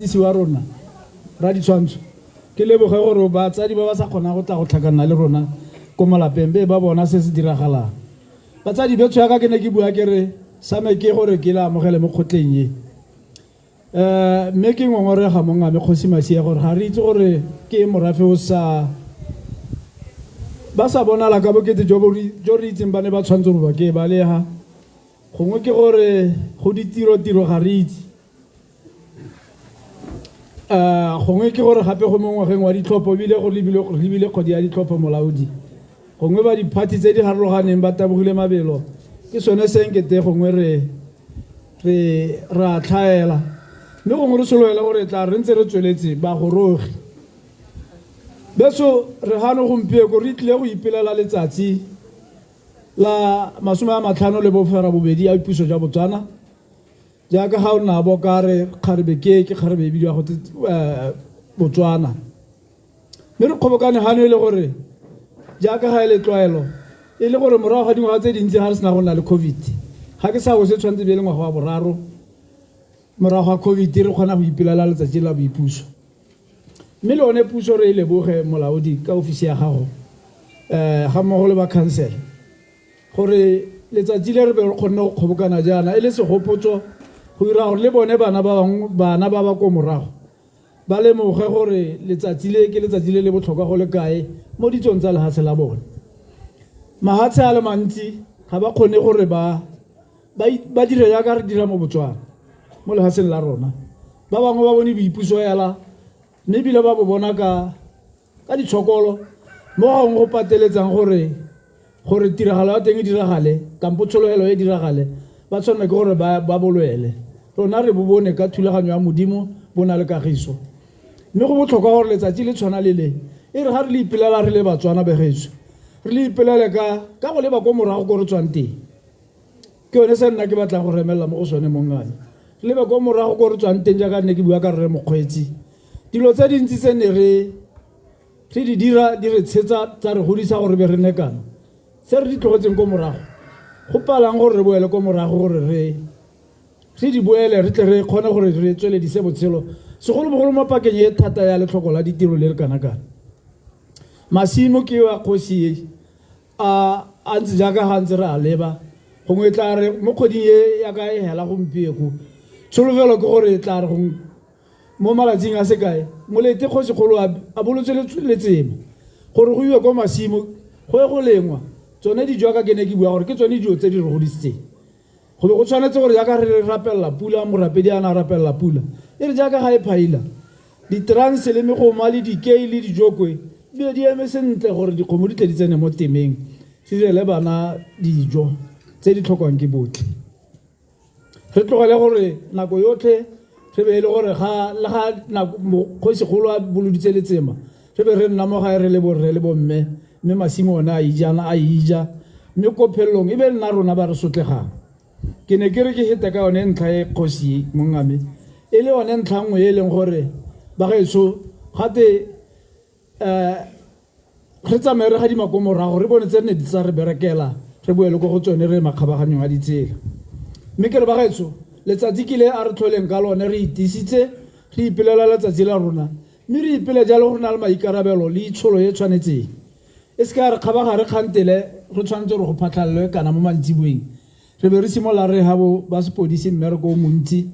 Isi wa rona ra ditshwantsho ke leboge gore batsadi ba ba sa kgonang go tla go tlhakanna le rona ko malapeng be ba bona se se diragalang. Batsadi betsho yaka ke ne ke bua ke re sa me ke gore ke le amogele mo kgotleng e. Mme ke ngongorega mongame Kgosi Masia gore ga re itse gore ke morafe o sa ba sa bonala ka bokete jo jo re itseng ba ne ba tshwanetse gore ba ke ba leha gongwe ke gore go ditiro tiro ga re itse. Gongwe ke gore gape go mo ngwageng wa ditlhopho ebile go lebile kgwedi ya ditlhopho molaodi. Gongwe ba diphathi tse di harologaneng ba tabogile mabelo. Ke sone se nkete gongwe re re ra tlhaela. Mme gongwe re sologele gore tla re ntse re tsweletse bagorogi. Beso re gano gompieko re tlile go ipelela letsatsi la 58 a puso jwa Botswana. Jaaka ga o nabo ka re kgarebe ke ke kgarebe e bidiwa go Botswana. Mme re kgobokane gano e le gore jaaka ga e le tlwaelo e le gore morago ga dingwaga tse dintsi ga re sena go nna le COVID ga ke sa go se tshwanetse be le ngwaga wa boraro morago ga COVID re kgona go ipelela letsatsi la boipuso. Mme le one puso re e leboge molaodi ka ofisi ya gago ga mmogo le ba khansele gore letsatsi le re be re kgonne go kgobokana jaana e le segopotso go dira gore le bone bana ba bangwe bana ba ba ko morago ba lemoge gore letsatsi le ke letsatsi le le botlhokwa go le kae mo ditsong tsa lehatshe la bone. Mahatshe a le mantsi ga ba kgone gore ba ba dire jaaka re dira mo Botswana mo lehatsheng la rona. Ba bangwe ba bone boipuso hela mme ebile ba bo bona ka ka ditshokolo mo gongwe go pateletsang gore gore tiragalo ya teng e diragale kampo tshologelo e diragale ba tshwanela ke gore ba ba bolwele. Rona re bo bone ka thulaganyo ya Modimo bo na le kagiso. Mme go botlhokwa gore letsatsi le tshwana le le e re ga re le ipelela re le Batswana begetso re le ipelele ka ka go leba ko morago ko re tswang teng. Ke yone se nna ke batlang go remelela mo go sone mongame. Re lebe ko morago ko re tswang teng jaaka nne ke bua ka rre Mokgweetsi. Dilo tse dintsi tse ne re re di dira di re tshetsa tsa re godisa gore be re nne kana. Se re di tlogetseng ko morago go palang gore re boele ko morago gore re re di boele re tle re kgone gore re tsweledise botshelo segolobogolo mo pakeng e thata ya letlhoko la ditiro le le kana kana. Masimo ke wa kgosi e a a ntse jaaka ga ntse re a leba gongwe e tla re mo kgweding e ya ka e hela gompieko tsholofelo ke gore e tla re gong mo malatsing a sekae molete kgosikgolo a bolotse letsema gore go iwe kwa masimo go ye go lengwa tsone dijo ka ke ne ke bua gore ke tsone dijo tse di re godisitseng. Go be go tshwanetse gore jaaka re rapelela pula, morapedi a na a rapelela pula, e re jaaka ga e phaila, ditranse le megoma le dikei le dijokwe di be di eme sentle gore dikgomo di tle di tsene mo temeng di direle bana dijo tse di tlhokwang ke botlhe. Re tlogele gore nako yotlhe re be e le gore ga le ga kgosigolo a boloditse letsema re be re nna mo gae re le borre le bomme mme masimo one a ijana a ija mme ko phelelong e be nna rona ba re sotlegang. Ke ne ke re ke hete ka yone ntlha e kgosi mongame e le yone ntlha nngwe e leng gore bagaetsho gate re tsamaye re gadima ko morago re bone tse ne di tsa re berekela re boele ko go tsone re makgabaganyong a ditsela. Mme ke re bagaetsho letsatsi ke le a re tlholeng ka lone re itisitse re ipelela letsatsi la rona mme re ipele jalo go na le maikarabelo le itsholo e tshwanetseng. E se ka re kgabagare kgantele re tshwanetse gore go phatlhalelwe kana mo mantsiboeng re be re simolola re ha bo ba sepodisi mmereko o montsi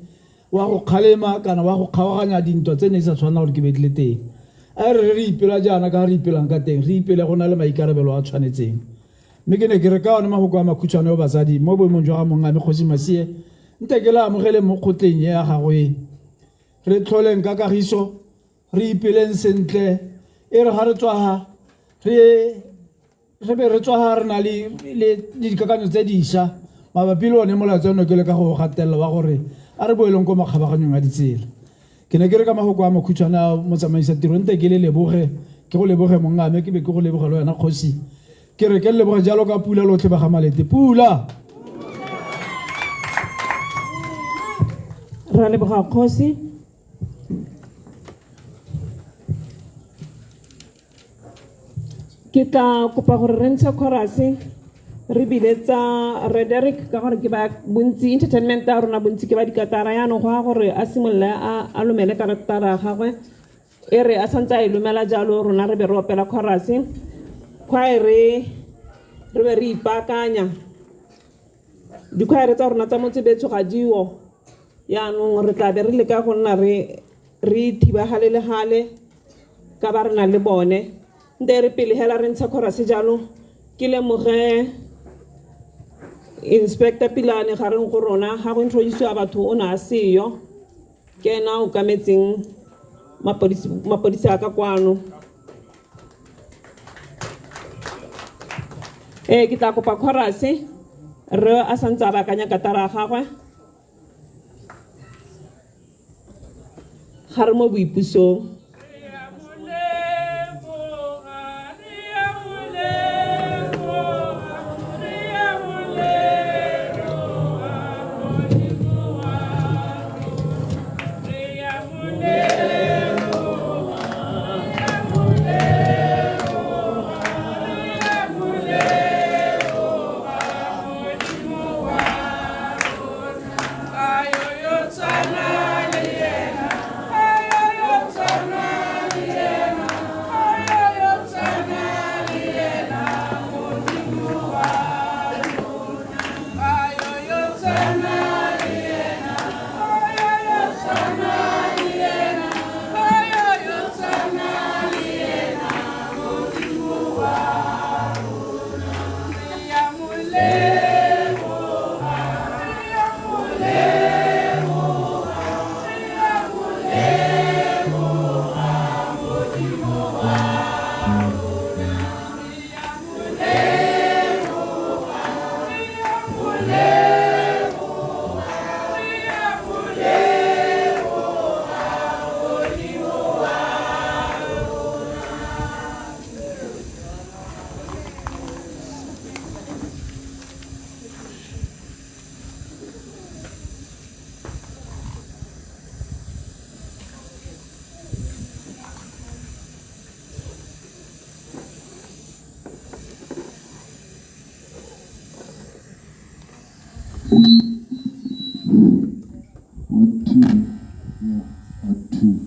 wa go kgalema kana wa go kgaoganya dintwa tse ne di sa tshwanela gore ke be di le teng. A re re ipela jaana ka re ipelang ka teng re ipele go na le maikarabelo a tshwanetseng. Mme ke ne ke re ka one mafoko a makhutshwane o batsadi mo boemong jwa ga mongame Kgosi Masie nte ke le amogeleng mo kgotleng e ya gagwe. Re tlholeng ka kagiso, re ipeleng sentle, e re ga re tswa ha re re be re tswa ha re na le le dikakanyo tse dišwa mabapi le one molaetsa ono ke le ka go gatelela wa gore a re boeleng ko makgabaganyong a ditsela. Ke ne ke re ka mafoko a makhutshwane a motsamaisa tiro nte ke le leboge ke go leboge mongame ke be ke go leboge le wena kgosi ke re ke le leboge jalo ka pula lotlhe ba ga Malete pula. Ra leboga kgosi. Ke tla kopa gore re ntshe chorus. Re biletsa Rre Derek ka gore ke ba bontsi entertainment ya rona bontsi ke ba dikatara, yaanong go ya gore a simolole a lomele karatara ya gagwe. E re a santse a e lomela jalo, rona re be re opela chorus, choir re be re ipaakanya. Dikhwaere tsa rona tsa motse betsho ga dio, yaanong re tla be re leka go nna re thiba gale le gale ka ba re nang le bone. Nte re pele hela re ntsha chorus jalo, ke lemoge Inspector Pilane gareng go rona ga go introduce-iwa batho o ne a seyo, ke ena o kametseng mapodisi a ka kwano. Ke tla kopa chorus re a santse a baakanya katara ya gagwe ga re mo boipusong. 1, 2, yeah, 1, 2.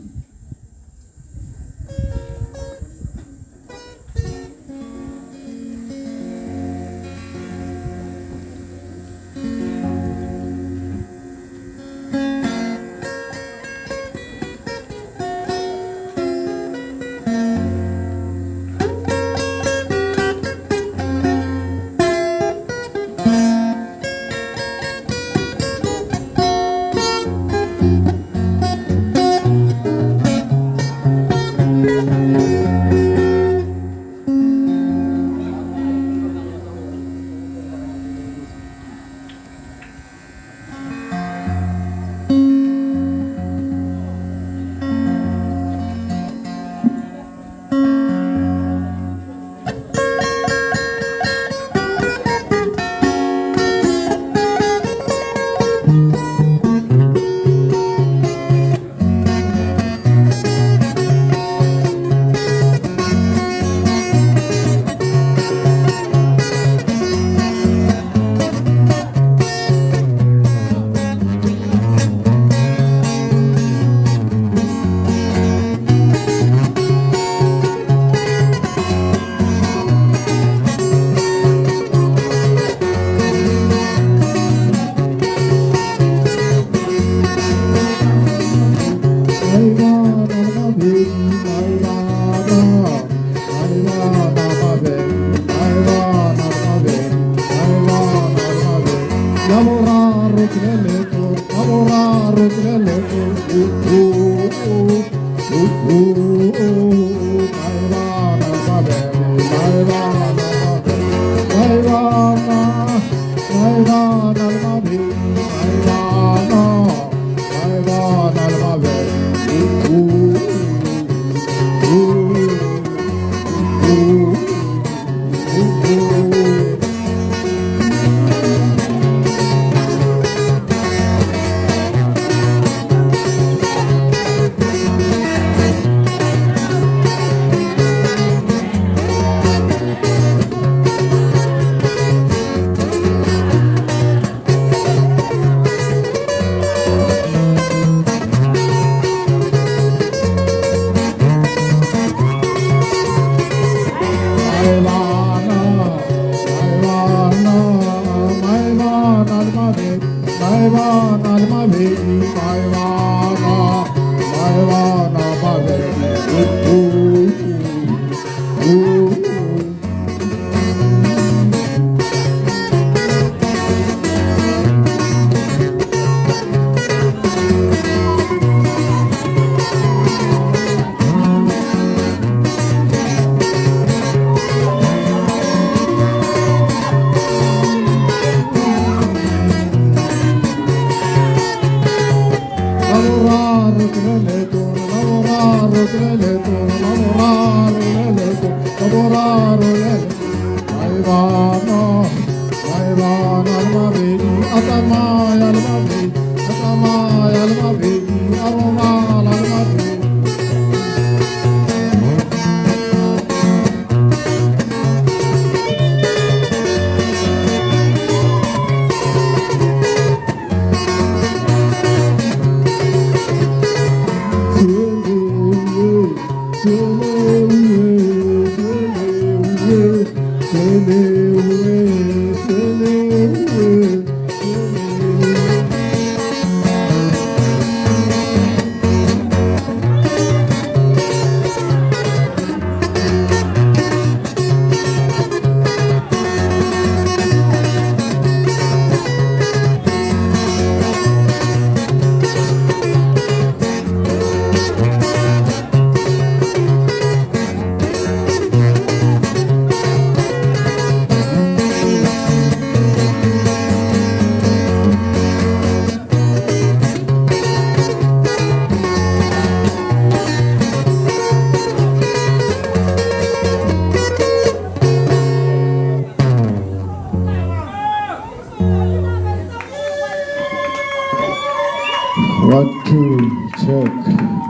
1, 2, check.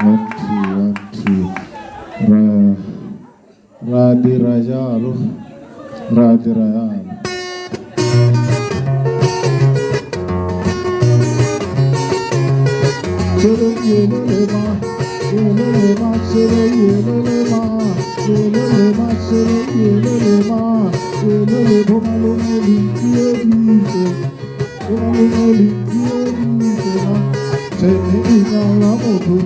1, 2, 1, 2. Ra dira jalo, ra dira jalo. Sele yele le ma, yele le ma, sele yele le ma, yele le ma, sele yele le ma, yele le bo malome li tie di, bo malome li tie di na. Tene ina la moto,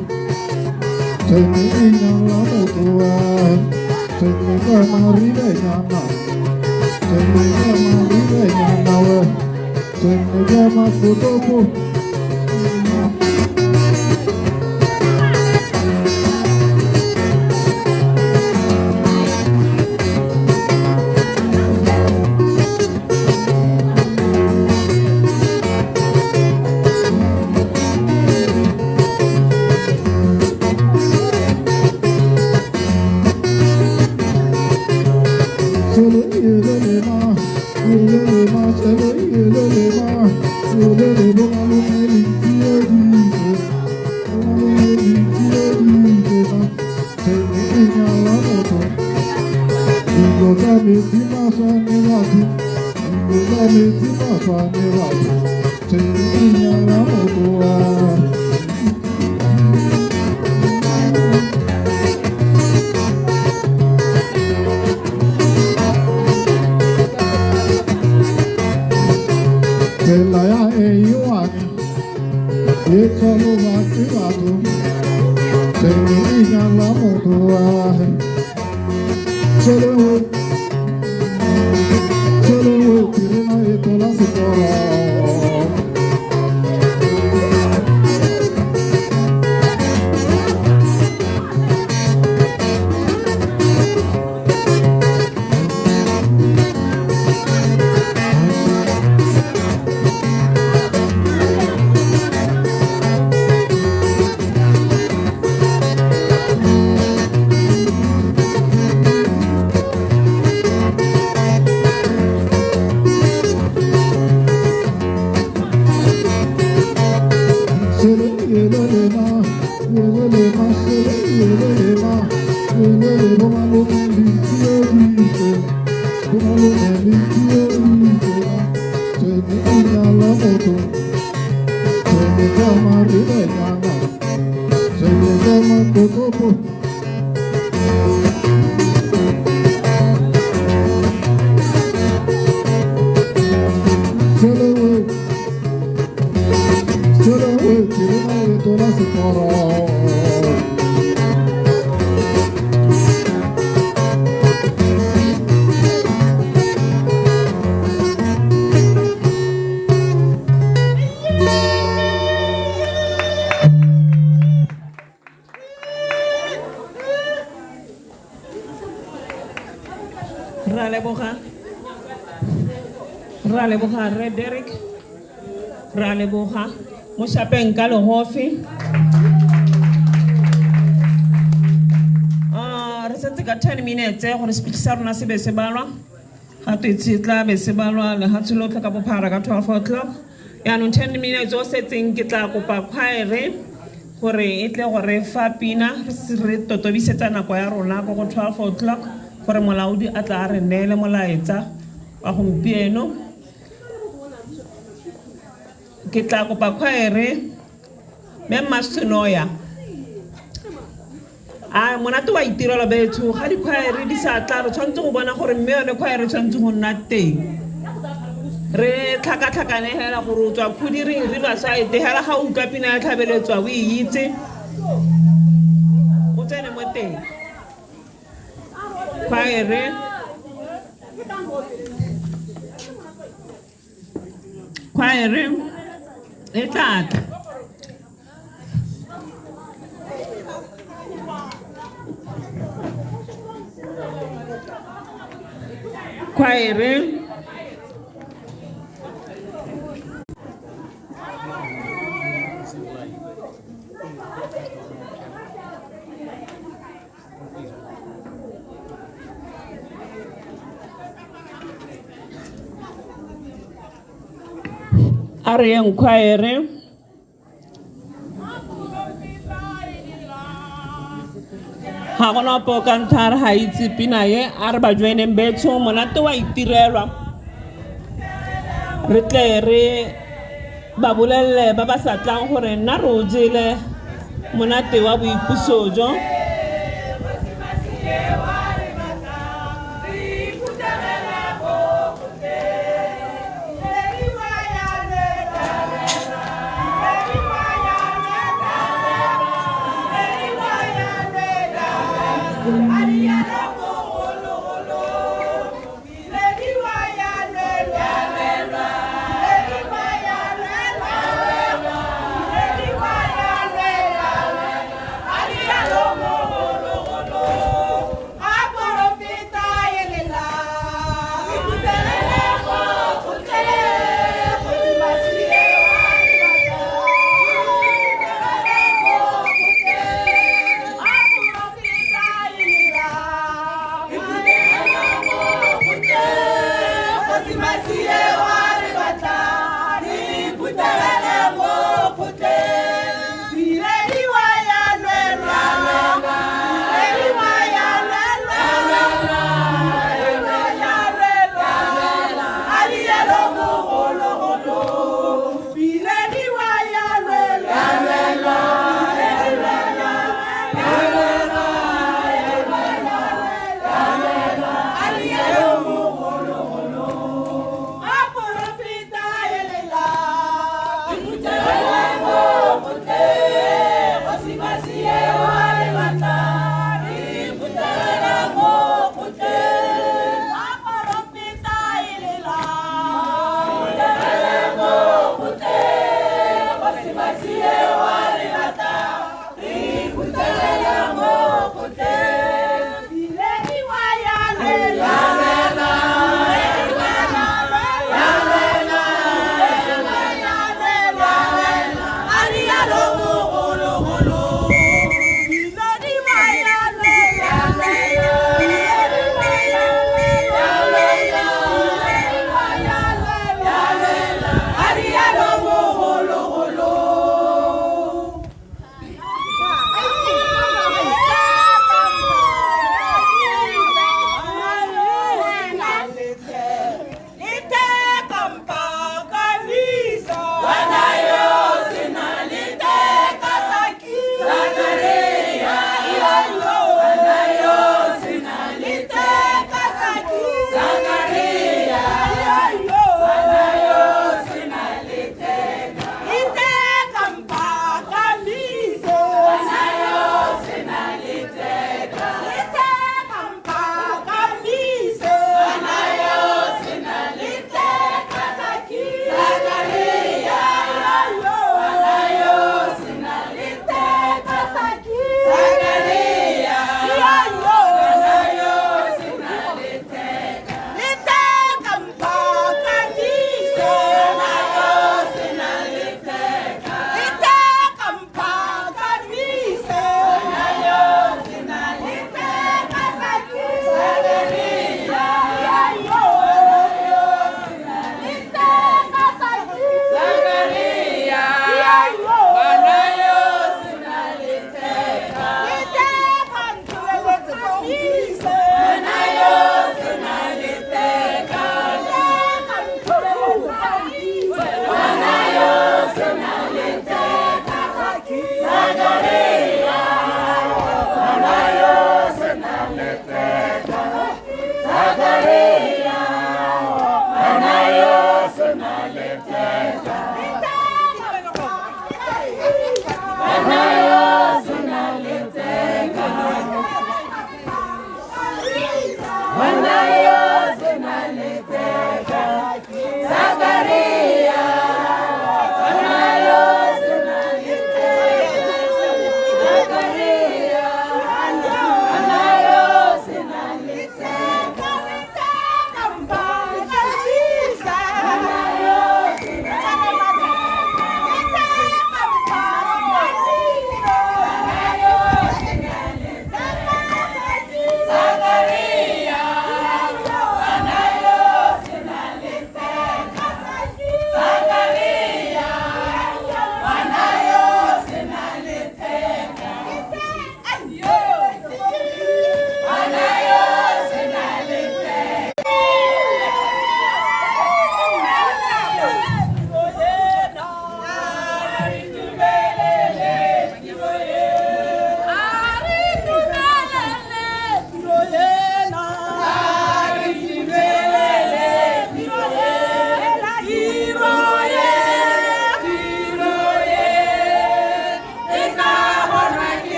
tene ina la moto, tene ka maribe nyana, tene ka maribe nyana we, tene ka makotopo. Ra leboga. Ra leboga Rre Derek. Ra leboga. Mo shapeng ka legofi. Re setse ka 10 minutes gore speech sa rona se be se balwa. Ga twe se tla be se balwa lehatshe lotlhe ka bophara ka 12 o'clock. Yaanong 10 minutes o setseng ke tla kopa choir gore e tle go re fa pina re totobisetsa nako ya rona ko go 12 o'clock gore molaodi a tla a re neele molaetsa wa gompieno. Ke tla kopa choir mme Mmasenoya. A monate wa itirelo betsho ga di-choir di sa tla re tshwanetse go bona gore mme yone choir e tshwanetse go nna teng. Re tlhakatlhakane hela gore o tswa Khudiring Riverside hela ga o utlwa pina ya tlhabeletswa o e itse o tsene mo teng. Choir choir e tla tla. Choir a re yeng choir. Ga gona ope o ka ntlha re ga itse pina e a re ba joineng betsho monate wa itirelwa. Re tle re ba bolelele ba ba sa tlang gore nna re o jele monate wa boipuso jo.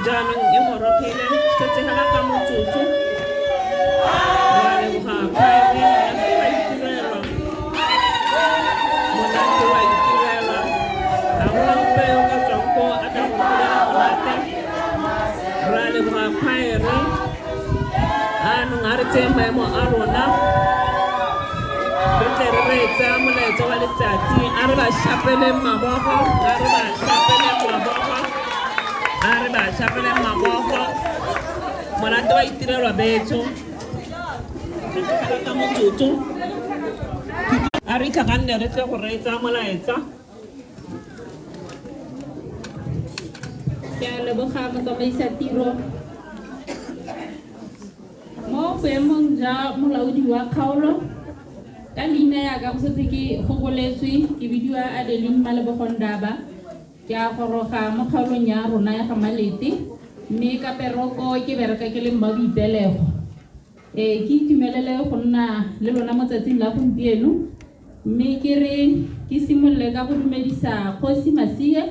Jaanong e gorogile, setse hela ka motsotso. Ra leboga khwaere, monate wa itirelwa. Monate wa itirelwa. Ga gona ope yo o ka tswang koo a tla go direla monate. Ra leboga khwaere. Anong a re tseye maemo a rona. Re tle re reetse molaetsa wa letsatsi. A re ba shapeleng mabogo. A re ba shapeleng mabogo. A re ba shapeleng mabogo. Monate wa itirelwa betsho. Re tlogela ka motsotso. A re itlhaganne re tle go reetsa molaetsa. Ke a leboga motsamaisa tiro. Mo boemong jwa molaodi wa kgaolo, ka leina ya ka go setse ke go boletswe, ke bidiwa Adeline Malebogo Ndaba. Ke a goroga mo kgaolong ya rona ya ga Malete, mme ka peroko ke bereka ke le mmaboipelego. Ee, ke itumelele go nna le lona mo tsatsing la gompieno, mme ke re ke simolole ka go dumedisa Kgosi Masie,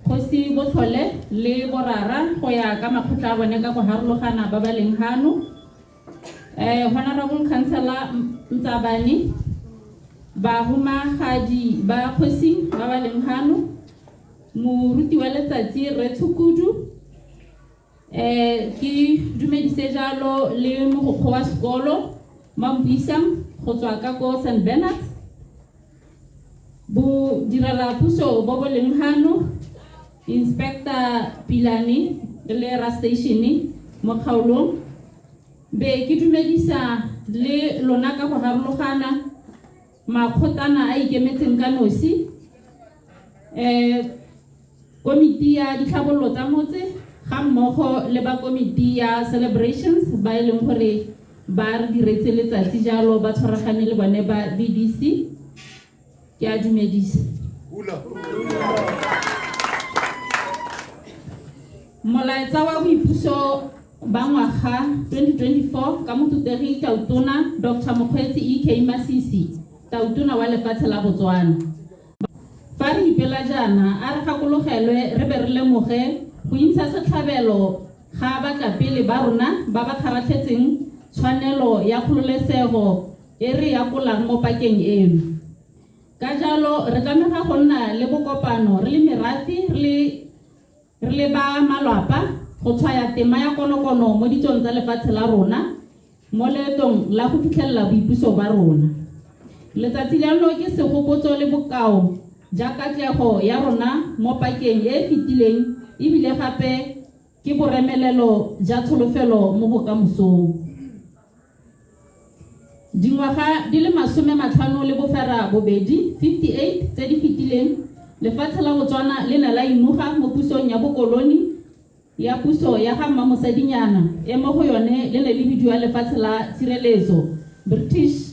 Kgosi Botlhole le borara go ya ka makgotla a bone ka go harologana ba ba leng hano. Honorable Councillor Ntsabane, bahumagadi ba kgosing ba ba leng hano, moruti wa letsatsi Rre Tshukudu, Ke dumedise jalo le mogokgo wa sekolo Mampuisang go tswa ka ko St Bernards. Bodirela puso bo bo leng hano, Inspector Pilane le ra station mo kgaolong. Be ke dumedisa le lona ka go harologana makgotana a ikemetseng ka nosi. Komiti ya ditlhabololo tsa motse ga mmogo le ba komiti ya celebrations ba e leng gore ba re diretse letsatsi jalo ba tshwaragane le bone ba BDC. Ke a dumedisa. Molaetsa wa boipuso ba ngwaga 2024 ka Motlotlegi Tautona Doctor Mokgweetsi EK Masisi, Tautona wa lefatshe la Botswana. Fa re ipela jaana, a re gakologelwe re be re lemoge go intsha setlhabelo ga batlapele ba rona ba ba kgaratlhetseng tshwanelo ya kgololesego e re e akolang mo pakeng eno. Ka jalo, re tlamega go nna le bokopano re le merafe re le Re le ba malwapa, go tshwaya tema ya konokono mo ditsong tsa lefatshe la rona mo leetong la go fitlhelela boipuso ba rona. Letsatsi leno ke segopotso le bokao ja katlego ya rona mo pakeng e e fetileng ebile gape ke boremelelo ja tsholofelo mo bokamosong. Dingwaga di le 58, 58, tse di fetileng, lefatshe la Botswana le ne la inoga mo pusong ya bokoloni ya puso ya ga Mmamosadinyana e mo go yone le ne le bidiwa lefatshe la tshireletso, British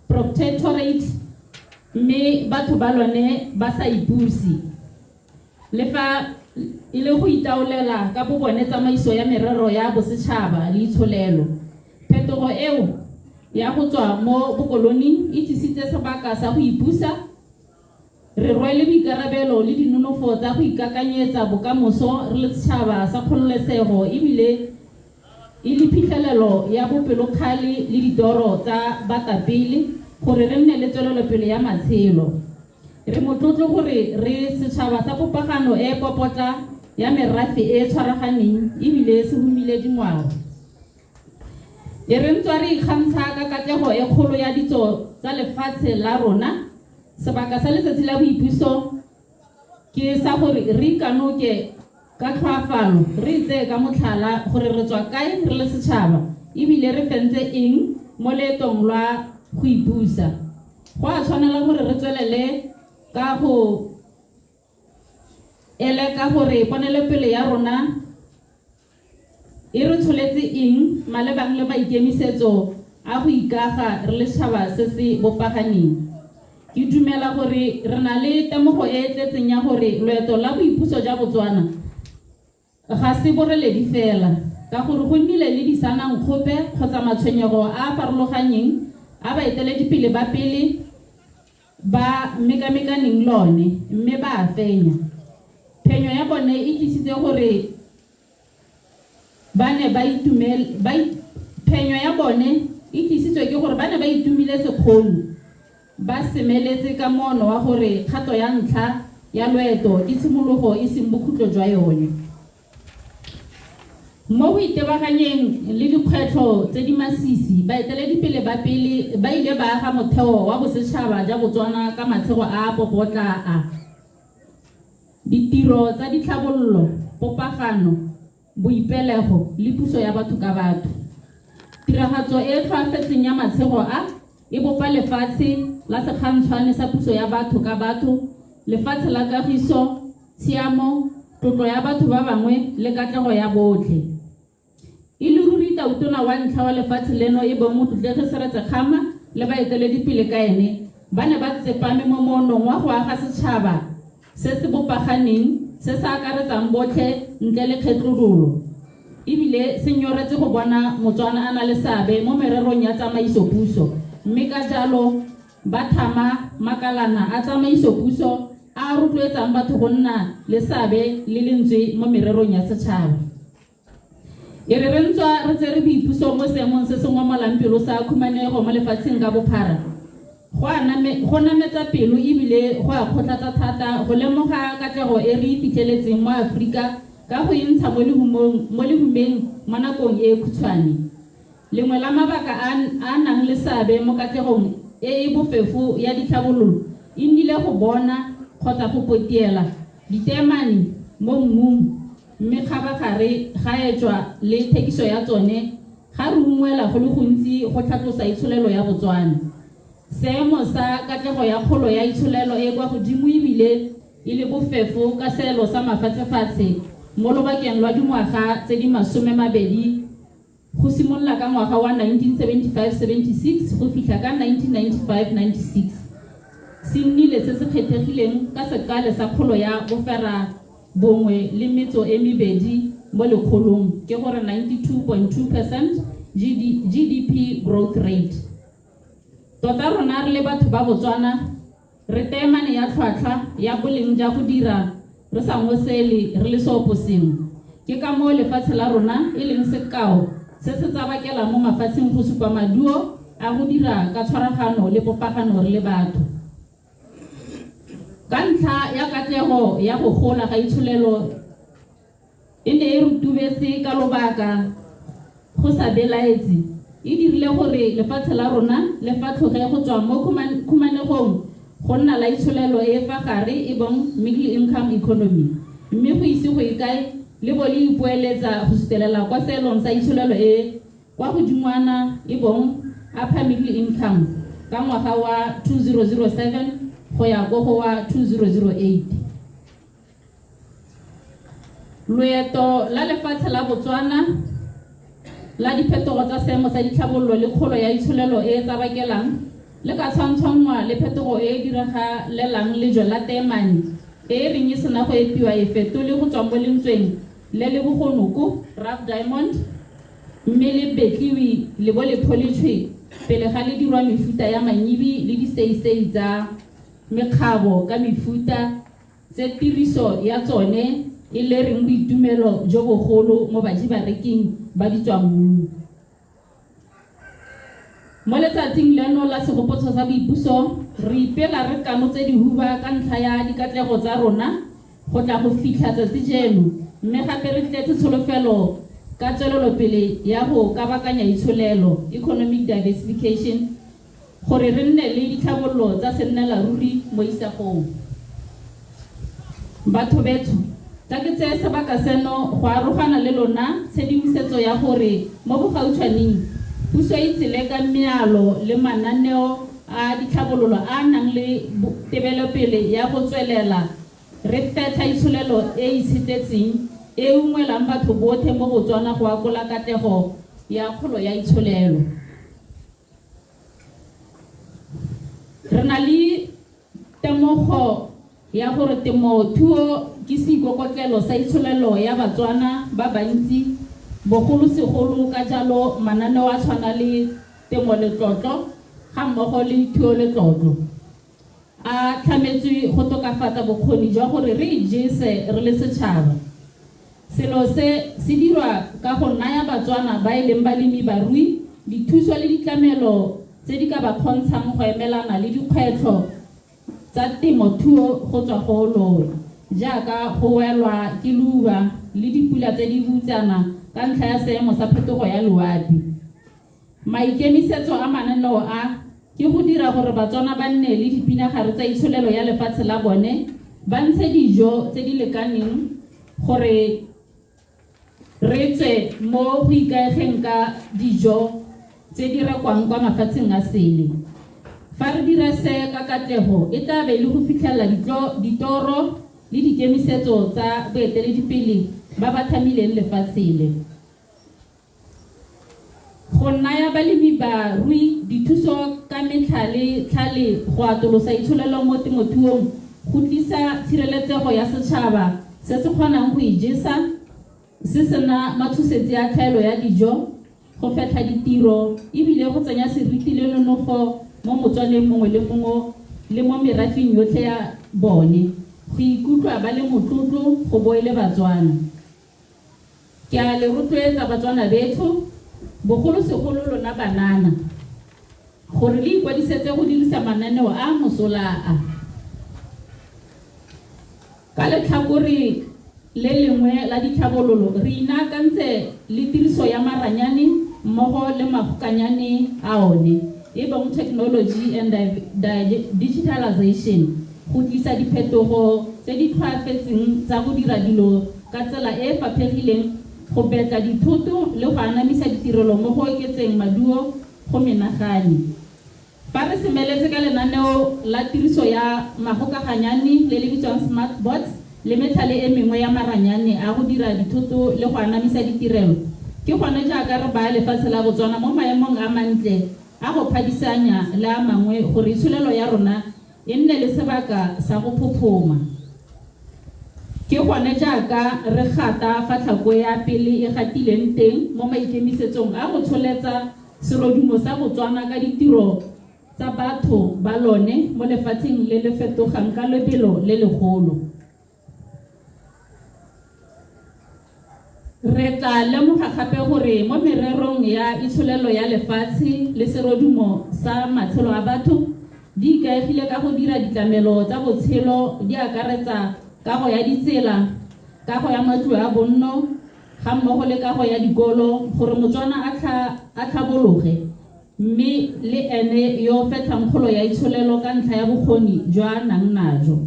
Protectorate, mme batho ba lone ba sa ipuse. Le fa e le go itaolela ka bobone tsamaiso ya merero ya bosetšhaba le itsholelo. Phetogo eo ya go tswa mo bokoloning e tsisitse sebaka sa go ipusa re rwele boikarabelo le dinonofo tsa go ikakanyetsa bokamoso re le setšhaba sa kgololesego ebile e le phitlhelelo ya bopelokgale le ditoro tsa batapele gore re nne le tswelelopele ya matshelo. Re motlotlo gore re setšhaba sa popagano e popotla ya merafe e e tshwaraganeng ebile se humile dingwao. E re ntswa re ikgantsha ka katlego e kgolo ya ditso tsa lefatshe la rona, sebaka sa letsatsi la boipuso ke sa gore re ikanoke ka tlhoafalo, re itseye ka motlhala gore re tswa kae re le setšhaba ebile re fentse eng mo leetong lwa go ipusa. Go a tshwanela gore re tswelele ka go eleka gore ponelopele ya rona e re tsholetse eng malebang le maikemisetso a go ikaga re le setšhaba se se bopaganeng. Ke dumela gore re na le temogo e e tletseng ya gore loeto la boipuso ja Botswana ga se boreledi fela, ka gore go nnile le disanankgope kgotsa matshwenyego a a farologanyeng a baeteledipele ba pele ba mekamekaneng lone mme ba a fenya. Phenyo ya bone e tlisitse gore. Ba ne ba itumel, ba, phenyo ya bone e tlisitswe ke gore ba ne ba itumile sekgono, ba semeletse ka moono wa gore kgato ya ntlha ya loeto ke tshimologo e seng bokhutlo jwa yone. Mo go itebaganyeng le dikgwetlho tse di masisi, baeteledipele ba pele ba ile ba aga motheo wa bosetšhaba ja Botswana ka matshego a a popotla a ditiro tsa ditlhabololo, popagano, boipelego le puso ya batho ka batho. Tiragatso e e tlhoafetseng ya matshego a e bopa lefatshe la sekgantshwane sa puso ya batho ka batho, lefatshe la kagiso, tshiamo, tlotlo ya batho ba bangwe le katlego ya botlhe. E le ruri Tautona wa ntlha wa lefatshe leno e bong Motlotlegi Seretse Khama le baeteledipele ka ene ba ne ba tsepame mo moonong wa go aga setšhaba se se bopaganeng se se akaretsang botlhe ntle le kgetlololo e bile se nyoretse go bona Motswana a na le seabe mo mererong ya tsamaisopuso mme ka jalo ba thama makalana a tsamaisopuso a a rotloetsang batho go nna le seabe le lentswe mo mererong ya setšhaba. E re re ntswa re tsere boipuso mo seemong se se ngomolang pelo sa khumanego mo lefatsheng ka bophara, go a go nametsa pelo e bile go a kgotlatsa thata go lemoga katlego e re e fitlheletseng mo Aforika ka go intsha mo lehumong mo lehumeng mo nakong e khutshwane. Lengwe la mabaka a a nang le seabe mo katlegong e e bofefo ya ditlhabololo e nnile go bona kgotsa go potiela diteemane mo mmung mme kgabagare ga etšwa le thekiso ya tsone ga re ungwela go le gontsi go tlhatlosa itsholelo ya Botswana. Seemo sa katlego ya kgolo ya itsholelo e e kwa godimo e bile e le bofefo ka seelo sa mafatshefatshe mo lobakeng lwa dingwaga tse di 20 go simolola ka ngwaga wa 1975-76 go fitlha ka 1995-96 se nnile se se kgethegileng ka sekale sa kgolo ya 91.2 mo lekgolong, ke gore 92.2 percent GDP growth rate. Tota rona re le batho ba Botswana Re teemane ya tlhwatlhwa ya boleng ja go dira re sa ngosele re le seoposengwe. Ke ka moo lefatshe la rona e leng sekao se se tsabakelang mo mafatsheng go supa maduo a go dira ka tshwaragano le popagano re le batho. Ka ntlha ya katlego ya go gola ga itsholelo e ne e rutubetse ka lobaka go sa belaetse, e dirile gore lefatshe la rona le fatlhoge go tswa mo khumanegong go nna la itsholelo e e fa gare e bong middle income economy mme go ise go ye kae le bo le ipoeletsa go sutelela kwa seelong sa itsholelo e kwa godingwana e bong upper middle income ka ngwaga wa 2007 go ya ko go wa 2008. Loeto la lefatshe la Botswana la diphetogo tsa seemo sa ditlhabololo le kgolo ya itsholelo e e tsabakelang le ka tshwantshwanngwa le phetogo e e diragalelang lejwe la teemane e e reng e sena go epiwa e fetole go tswa mo lentsweng le le bogonoko, rough diamond, mme le betliwe le bo le pholitšhwe pele ga le dirwa mefuta ya manyibi le diseisei tsa mekgabo ka mefuta tse tiriso ya tsone e lereng boitumelo jo bogolo mo baji-bareking ba ditswammung. Mo letsatsing leno la Segopotso sa Boipuso, re ipela re kanotse dihuba ka ntlha ya dikatlego tsa rona go tla go fitlha tsatsi jeno mme gape re tletse tsholofelo ka tswelelopele ya go kabakanya itsholelo, economic diversification, gore re nne le ditlhabololo tsa sennelaruri mo isagong. Batho betsho, tla ke tseye sebaka seno go arogana le lona tshedimosetso ya gore mo bogautshwaneng puso e tsile ka mealo le mananeo a ditlhabololo a a nang le tebelopele ya go tswelela re fetlha itsholelo e e itshetletseng e e ungwelang batho botlhe mo Botswana go akola katlego ya kgolo ya itsholelo. Re na le temogo ya gore temothuo ke seikokotlelo sa itsholelo ya Batswana ba bantsi, bogolosegolo ka jalo mananeo a tshwana le Temo-Letlotlo gammogo le Thuo-Letlotlo a tlhametswe go tokafatsa bokgoni jwa gore re ijese re le setšhaba. Selo se se dirwa ka go naya Batswana ba e leng balemi barui dithuso le ditlamelo tse di ka ba kgontshang go emelana le dikgwetlho tsa temo thuo go tswa goo lowe jaaka go welwa ke leuba le dipula tse di boutsana ka ntlha ya seemo sa phetogo ya loapi. Maikemisetso a mananeo a ke go dira gore Batswana ba nne le dipinagare tsa itsholelo ya lefatshe la bone, ba ntshe dijo tse di lekaneng gore re tswe mo go ikaegeng ka dijo tse di rekwang kwa mafatsheng a sele. Fa re dira se ka katlego, e tla be e le go fitlhelela ditoro le dikemisetso tsa boeteledipele ba ba thamileng lefatshe le. Go naya balemi-barui dithuso ka metlhale-tlhale go atolosa itsholelo mo temothuong go tlisa tshireletsego ya setšhaba se se kgonang go ijesa se sena matshosetsi a tlhaelo ya dijo, go fetlha ditiro e bile go tsenya seriti le nonofo mo Motswaneng mongwe le mongwe le mo merafeng yotlhe ya bone go ikutlwa ba le motlotlo go bo e le Batswana. Ke a le rotloetsa Batswana betsho, bogolosegolo lona banana, gore le ikwadisetse go dirisa mananeo a a mosola a. Ka letlhakore le lengwe la ditlhabololo, re inaakantse le tiriso ya maranyane mmogo le magokanyane a one, e bong technology and digitalization, go tlisa diphetogo tse di tlhoafetseng tsa go dira dilo ka tsela e e faphegileng, go betla dithoto le go anamisa ditirelo mo go oketseng maduo go menagane. Fa re semeletse ka lenaneo la tiriso ya magokaganyane le le bitswang Smart Bots le metlhale e mengwe ya maranyane a go dira dithoto le go anamisa ditirelo, ke gone jaaka re baya lefatshe la Botswana mo maemong a mantle a go phadisanya le a mangwe gore itsholelo ya rona e nne le sebaka sa go phophoma. Ke gone jaaka re gata fa tlhako ya pele e gatileng teng mo maikemisetsong a go tsholetsa serodumo sa Botswana ka ditiro tsa batho ba lone mo lefatsheng le le fetogang ka lebelo le legolo. Re tla lemoga gape gore mo mererong ya itsholelo ya lefatshe le serodumo sa matshelo a batho di ikaegile ka go dira ditlamelo tsa botshelo di akaretsa kago ya ditsela, kago ya matlo a bonno ga mmogo le kago ya dikolo gore Motswana a tlhabologe mme le ene yo fetlhang kgolo ya itsholelo ka ntlha ya bokgoni jo a nang najo.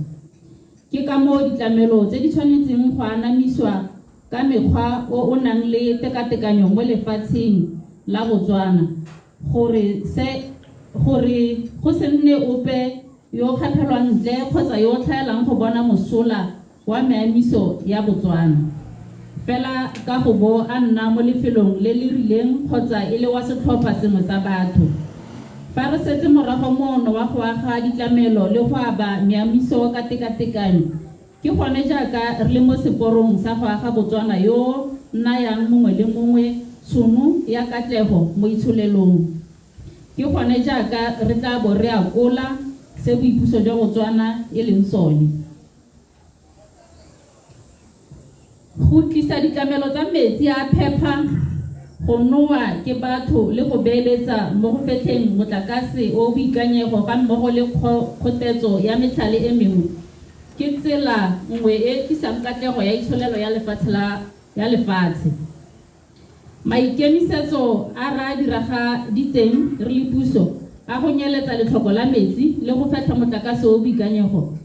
Ke ka moo ditlamelo tse di tshwanetseng go anamiswa ka mekgwa o o nang le tekatekanyo mo lefatsheng la Botswana gore se gore go se nne ope yo o kgaphelwang ntle kgotsa yo o tlhaelang go bona mosola wa meamiso ya Botswana fela ka go bo a nna mo lefelong le le rileng kgotsa e le wa setlhopha sengwe sa batho. Fa re setse morago moono wa go aga ditlamelo le go aba meamiso ka tekatekanyo, ke gone jaaka re le mo seporong sa go aga Botswana yo nayang mongwe le mongwe tshono ya katlego mo itsholelong. Ke gone jaaka re tla bo re akola se boipuso jwa Botswana e leng sone. Go tlisa ditlamelo tsa metsi a a phepha go nowa ke batho le go beeletsa mo go fetlheng motlakase o o boikanyego ga mmogo le kgotetso ya metlhale e mengwe ke tsela nngwe e e tlisang katlego ya itsholelo ya lefatshe la ya lefatshe. Maikemisetso a re a diragaditseng re le puso a go nyeletsa letlhoko la metsi le go fetlha motlakase o o boikanyego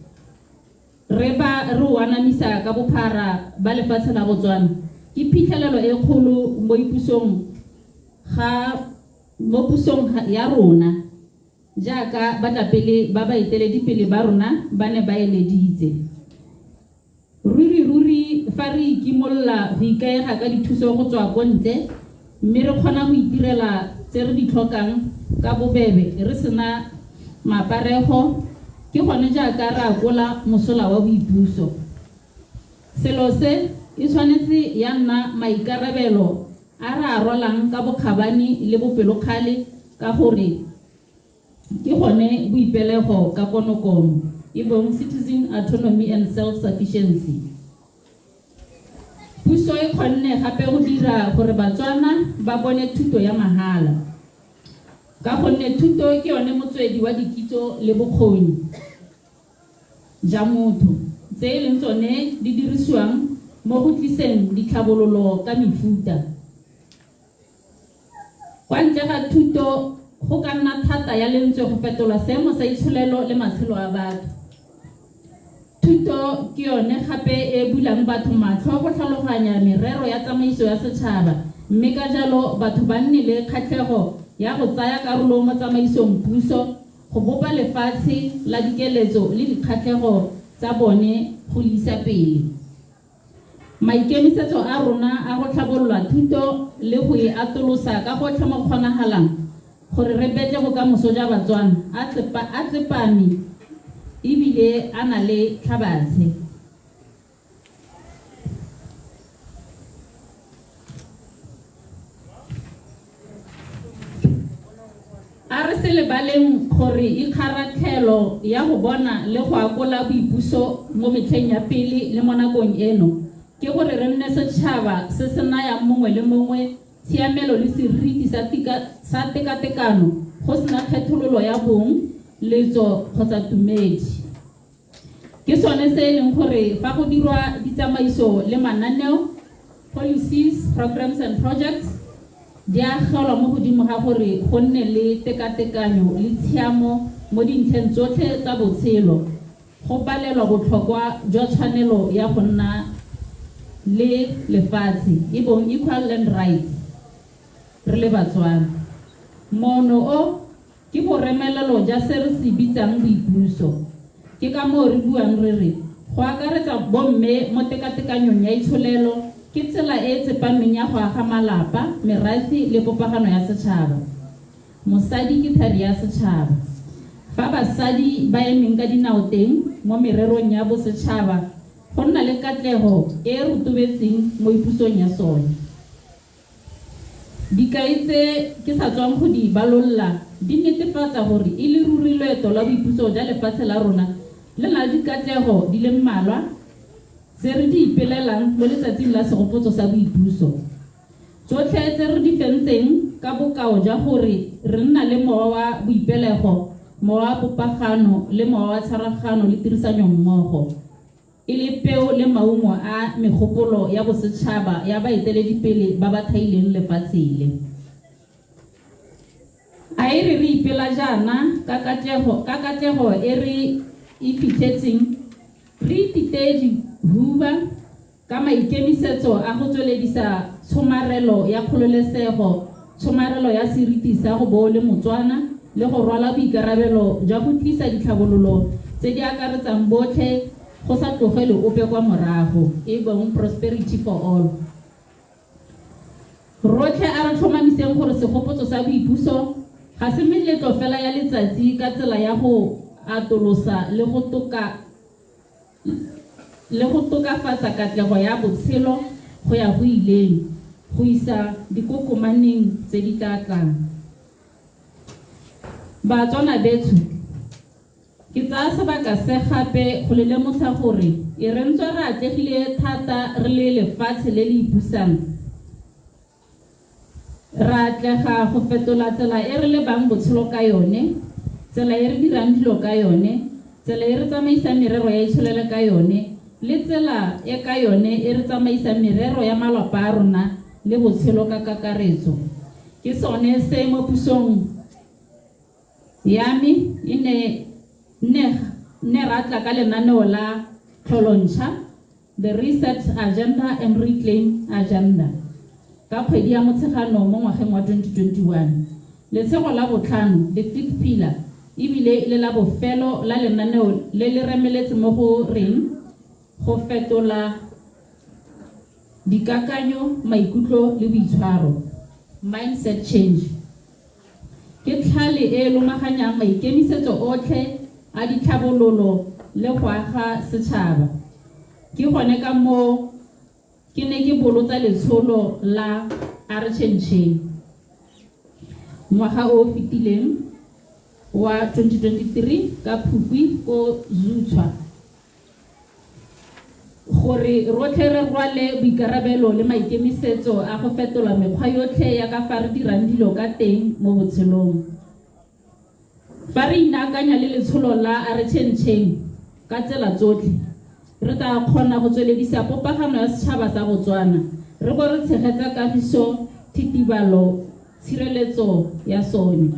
Re ba re o anamisa ka bophara ba lefatshe la Botswana ke phitlhelelo e kgolo mo ipusong ga mo pusong ya rona jaaka batlapele ba baeteledipele ba rona ba ne ba eleditse. Ruri ruri fa re ikimolola go ikaega ka dithuso go tswa ko ntle mme re kgona go itirela tse re di tlhokang ka bobebe re sena maparego, ke gone jaaka re akola mosola wa boipuso. Selo se e tshwanetse ya nna maikarabelo a re a rwalang ka bokgabane le bopelokgale ka gore ke gone boipelego ka konokono, e bong citizen autonomy and self-sufficiency. Puso e kgonne gape go dira gore Batswana ba bone thuto ya mahala, ka gonne thuto ke yone motswedi wa dikitso le bokgoni ja motho, tse e leng tsone di dirisiwang mo go tliseng ditlhabololo ka mefuta. Kwa ntle ga thuto go ka nna thata ya lentswe go fetola seemo sa itsholelo le matshelo a batho. Thuto ke yone gape e bulang batho matlho go tlhaloganya merero ya tsamaiso ya setšhaba, mme ka jalo batho ba nne le kgatlhego ya go tsaya karolo mo tsamaisong puso, go bopa lefatshe la dikeletso le dikgatlhego tsa bone go le isa pele. Maikemisetso a rona a go tlhabolola thuto le go e atolosa ka gotlhe mo go kgonagalang gore re betle bokamoso ja Batswana a a tsepame ebile a na le tlhabatshe. A re se lebaleng gore ikgaratlhelo ya go bona le go akola boipuso mo metlheng ya pele le mo nakong eno ke gore re nne setšhaba se se nayang mongwe le mongwe tshiamelo le seriti sa sa tekatekano go sena kgethololo ya bong, letso kgotsa tumedi. Ke sone se e leng gore fa go dirwa ditsamaiso le mananeo, policies, programmes and projects, di agelwa mo godimo ga gore go nne le tekatekanyo le tshiamo mo dintlheng tsotlhe tsa botshelo, go balelwa botlhokwa jwa tshwanelo ya go nna le lefatshe, e bong equal land rights, re le Batswana. Moono o ke boremelelo ja se re se bitsang boipuso. Ke ka moo re buang re re, go akaretsa bomme mo tekatekanyong ya itsholelo ke tsela e e tsepameng ya go aga malapa, merafe le popagano ya setšhaba. Mosadi ke thari ya setšhaba. Fa basadi ba emeng ka dinao teng mo mererong ya bosetšhaba, go nna le katlego e e rotobetseng mo ipusong ya sone. Dikai tse ke sa tswang go di balolola di netefatsa gore e le ruri loeto lwa boipuso ja lefatshe la rona le na le dikatlego di le mmalwa tse re di ipelelang mo letsatsing la segopotso sa boipuso. Tsotlhe tse re di fentseng ka bokao ja gore re nna le mowa wa boipelego, mowa wa popagano le mowa wa tshwaragano le tirisanyommogo. E le peo le maungo a megopolo ya bosetšhaba ya baeteledipele ba ba thaileng lefatshe le. A e re re ipela jaana ka katlego, ka katlego e re e fitlhetseng, re ititeye dihuba ka maikemisetso a go tsweledisa tshomarelo ya kgololesego, tshomarelo ya seriti sa go bo o le Motswana le go rwala boikarabelo jwa go tlisa ditlhabololo tse di akaretsang botlhe go sa tlogelwe ope kwa morago, e bong Prosperity for All. Rotlhe a re tlhomamiseng gore segopotso sa boipuso ga se meletlo fela ya letsatsi ka tsela ya go atolosa le go toka le go tokafatsa katlego ya botshelo go ya go ileng, go isa dikokomaneng tse di tla tlang. Batswana betsho, ke tsaya sebaka se gape go le lemotsha gore e re ntswa re atlegile thata re le lefatshe le le ipusang, Re atlega go fetola tsela e re lebang botshelo ka yone, tsela e re dirang dilo ka yone, tsela e re tsamaisang merero ya itsholelo ka yone, le tsela e ka yone e re tsamaisang merero ya malwapa a rona le botshelo ka kakaretso. Ke sone se mo pusong ya me e ne ne ne ra tla ka lenaneo la tlholontšha, The Reset Agenda and Reclaim Agenda, ka kgwedi ya Motsheganong mo ngwageng wa 2021. Letshego la botlhano, the fifth pillar, e bile e le la bofelo la lenaneo le le remeletse mo go reng go fetola dikakanyo, maikutlo le boitshwaro, mindset change. Ke tlhale e e lomaganyang maikemisetso otlhe a ditlhabololo le go aga setšhaba. Ke gone ka moo ke ne ke bolotsa letsholo la A re Tšhentšheng ngwaga o o fetileng wa 2023 ka Phukwi ko Zutshwa. Gore rotlhe re rwale boikarabelo le maikemisetso a go fetola mekgwa yotlhe ya ka fa re dirang dilo ka teng mo botshelong. Fa re inaakanya le letsholo la A re Tšhentšheng ka tsela tsotlhe, re tla kgona go tsweledisa popagano ya setšhaba sa Botswana re bo re tshegetsa kagiso, thitibalo, tshireletso ya sone.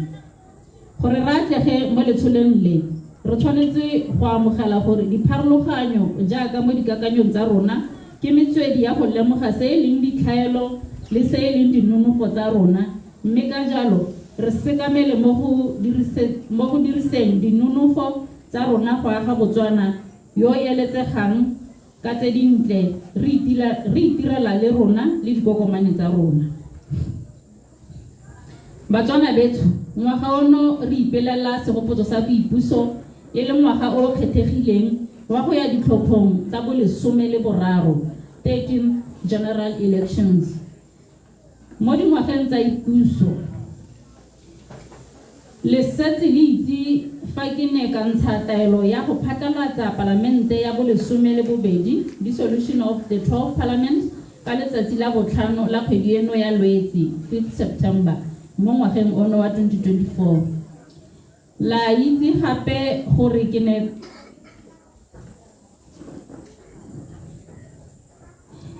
Gore re atlege mo letsholong le, re tshwanetse go amogela gore dipharologanyo jaaka mo dikakanyong tsa rona ke metswedi ya go lemoga se e leng ditlhaelo le se e leng dinonofo tsa rona mme ka jalo re sekamele mo go mo go diriseng dinonofo tsa rona go aga Botswana yo o eletsegang ka tse dintle re itira re itirela le rona le dikokomane tsa rona. Batswana betsho, ngwaga ono re ipelela segopotso sa boipuso e le ngwaga o o kgethegileng wa go ya ditlhophong tsa bo lesome le boraro, 13th General Elections. Mo dingwageng tsa ipuso, Le setse le itse fa ke ne ka ntsha taelo ya go phatlalatsa Palamente ya bolesome le bobedi, Dissolution of the Twelfth Parliament, ka letsatsi la botlhano la kgwedi eno ya Lwetse, 5th September, mo ngwageng ono wa 2024. La itse gape gore ke ne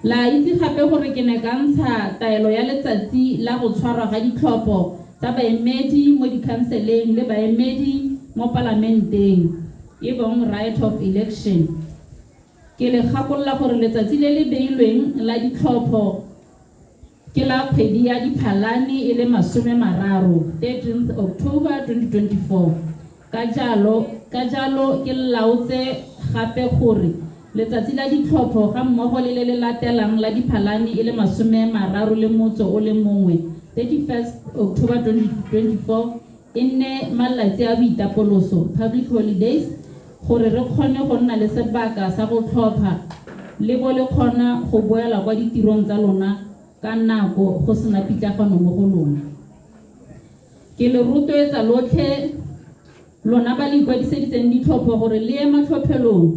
La itse gape gore ke ne ka ntsha taelo ya letsatsi la go tshwarwa ga ditlhopho tsa baemedi mo dikhanseleng le baemedi mo palamenteng, e bong right of election. Ke le gakolola gore letsatsi le le beilweng la ditlhopho ke la kgwedi ya Diphalane e le 30, 13th October 2024. Ka jalo, ka jalo ke laotse gape gore letsatsi la ditlhopho ga mmogo le le le latelang la Diphalane e le 31, 31st October 2024, e nne malatsi a boitapoloso, public holidays, gore re kgone go nna le sebaka sa go tlhopha le bo le kgona go boela kwa ditirong tsa lona ka nako go sena pitlagano mo go lona. Ke le rotloetsa lotlhe lona ba le ikwadiseditseng ditlhopho gore le ye matlhophelong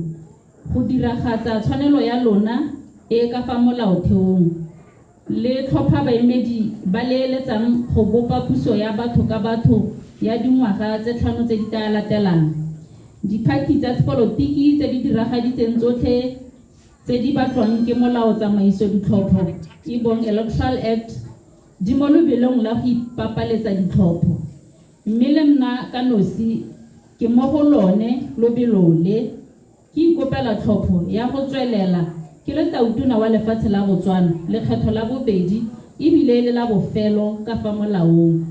go diragatsa tshwanelo ya lona e e ka fa molaotheong. Le tlhopha baemedi ba le eletsang go bopa puso ya batho ka batho ya dingwaga tse tlhano tse di tla latelang. Diphathi tsa sepolotiki tse di diragaditseng tsotlhe tse di batlwang ke molao tsamaiso ditlhopho e bong Electoral Act di mo lobelong la go ipapaletsa ditlhopho. Mme le nna ka nosi ke mo go lone lobelo le. Ke ikopela tlhopho ya go tswelela ke le Tautona wa lefatshe la Botswana lekgetho la bobedi e bile e le la bofelo ka fa molaong.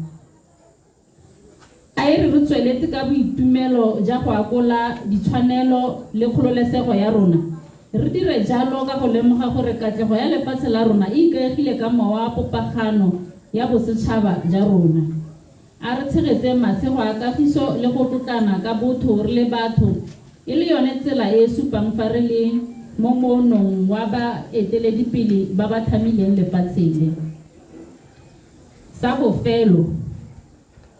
A e re re tsweletse ka boitumelo ja go akola ditshwanelo le kgololesego ya rona, re dire jalo ka go lemoga gore katlego ya lefatshe la rona e ikaegile ka mowa wa popagano ya bosetšhaba ja rona. A re tshegetseng masego a kagiso le go tlotlana ka botho re le batho e le yone tsela e e supang fa re le mo moonong wa baeteledipele ba ba thamileng lefatshe le. Sa bofelo,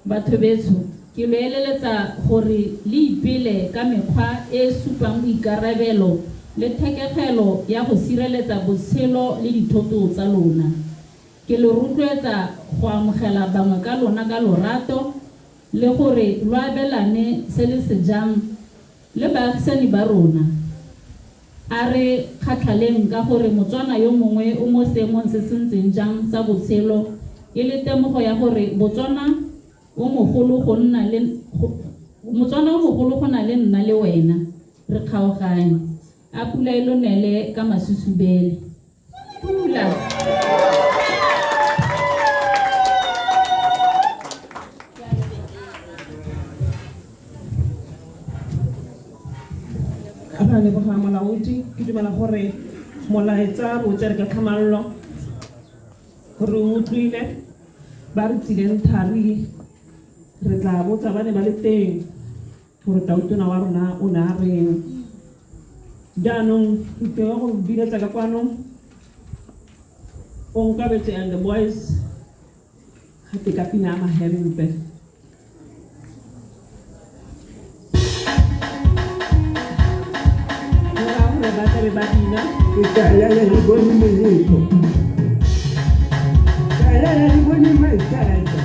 batho betsho, ke lo eleletsa gore le ipele ka mekgwa e e supang boikarabelo le thekegelo ya go sireletsa botshelo le dithoto tsa lona. Ke lo rotloetsa go amogela bangwe ka lona ka lorato le gore lo abelane se le se jang le baagisani ba rona. A re kgatlhaleng ka gore Motswana yo mongwe o mo seemong se se ntseng jang sa botshelo e le temogo ya gore Botswana o mogolo go nna le Motswana o mogolo go na le nna le wena re kgaoganye. A pula e lo nele ka masusubele. Pula. Ra leboga molaodi, ke dumela gore molaetsa re o tsere ka tlhamallo, re o utlwile ba re tsileng thari re tla botsa ba ne ba le teng gore tautona wa rona o ne a reng. Jaanong re tlile go biletsa ka kwano Onkabetse and the boys gape ka pina ya mahempe. Go raya gore ba tlabe be ba bina. Ke tla lala le bone meletlo. Tla lala le bone mathata.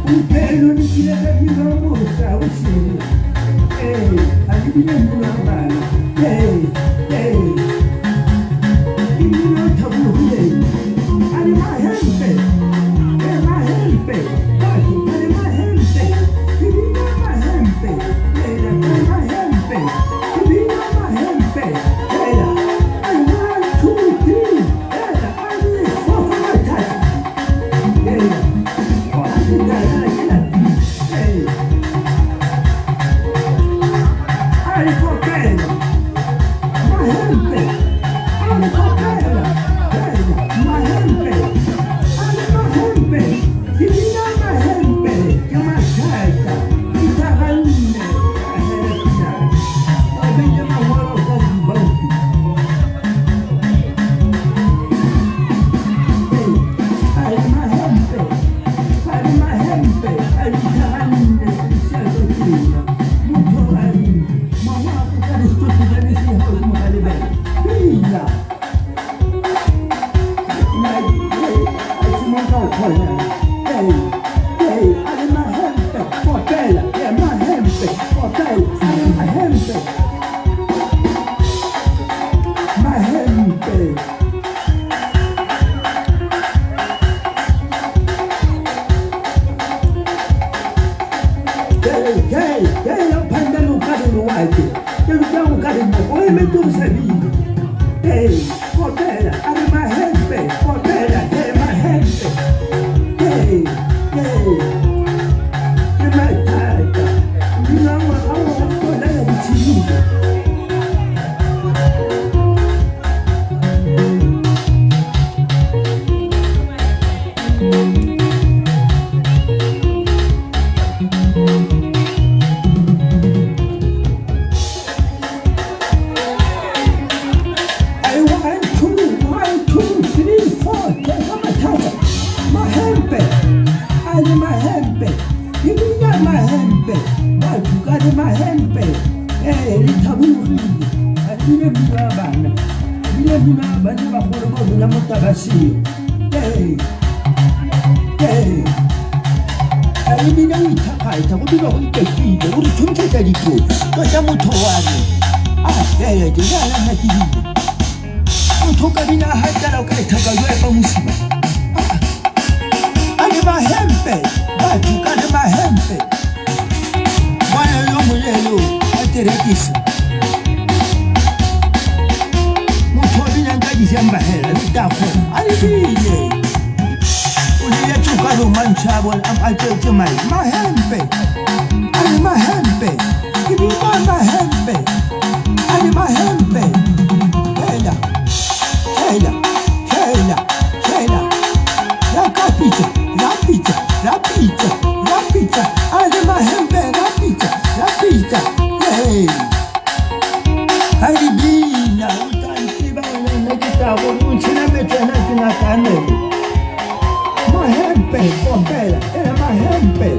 Gompieno le kile ka dira mosa o sele. Ee, a le bile mmino wa bana. Ee, ee. Ke mmino o thabologileng. A le mahempe. Ee, mahempe. Batho ba le mahempe. Ke bina mahempe. Ela, ka le mahempe. Ke bina mahempe. Ela, a 1, 2, 3. Ela, a le 4 ka mathata. Ela, a ke tla ke la Ee. A le kopela. Mahempe. A le kopela. Ela, mahempe. A le mahempe. Ke bina mahempe. Ke mathata. Ke thaganne. A hele pina. Ba beile mangwalo ka dibautu. Ee, a le mahempe. A le mahempe. A le thaganne. Ke tsela. Motho a re, mangwalo ka distopo tsa bese ha o mo lebela. Pila. Mahempe. Hey, hey, hey, o phanda lo ka re loate. Ke ruta o ka re mo, o emetse o sa bine. Hey, kopela, a re mahempe, kopela, hey, mahempe. Hey, hey, ke mathata. Mmino wa ngwaga wa bolaya ditshilo. I 1, 2, 1, 2, 3, 4. Ke ka mathata. Mahempe. A le mahempe. Ke bina mahempe. Batho ka le mahempe. Ee, le thabologile. A bile mmino wa bana. A bile mmino wa bana bagolo ba rona mo tabaseo. Ee, ee. A re bina o ithakgatha, go dula go iketlile, o re thuntshetsa ditlou. Tota motho wa me. Ah, ee, ke jana nna ke bina. Motho o ka bina ha tsala o ka ithaka jo epa mosima. A le mahempe, batho ka le mahempe. Ngwana yo moleele a terekisa. Motho o binang ka December hela le tafo. A le bine. O dile tsoka ro mantsha bona a tsetse mai. Mahempe. A le mahempe. Ke bina mahempe. A le mahempe. Hela. Hela. Hela. Hela. La capita, la pizza, la pizza, la pizza. A le mahempe, la pizza, la pizza. Hey. Ha re bina, o tla ntseba wena nna ke tla go o ntshela metsana ke ngakanelo. Mahempe, kopela, ela mahempe.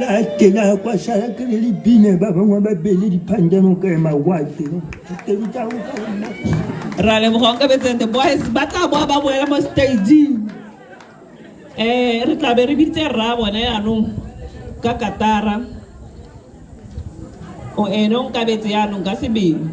La tena kwa sala ke le bine ba bangwe ba bele diphandano ka mawate. Ke ruta o ka nna. Ra leboga Onkabetse and the boys ba tla boa ba boela mo stageng. Re tla be re biditse rra bone yaanong ka katara. O ene Onkabetse yaanong ka sebele.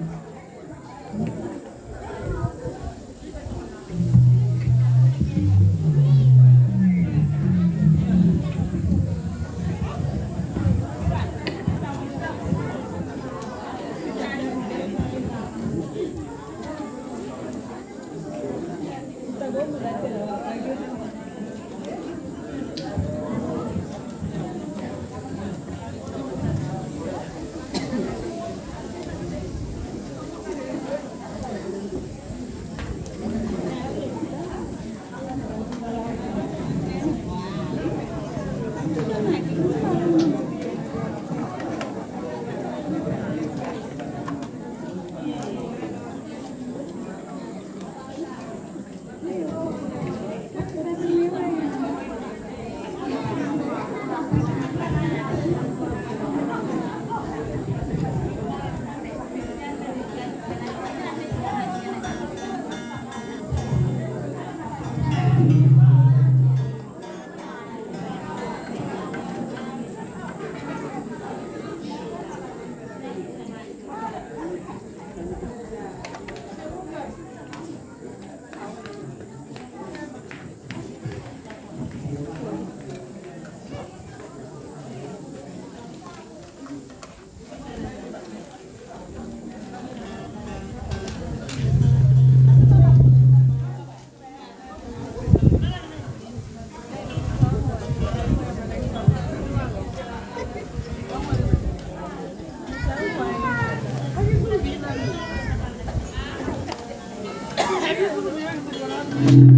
Right.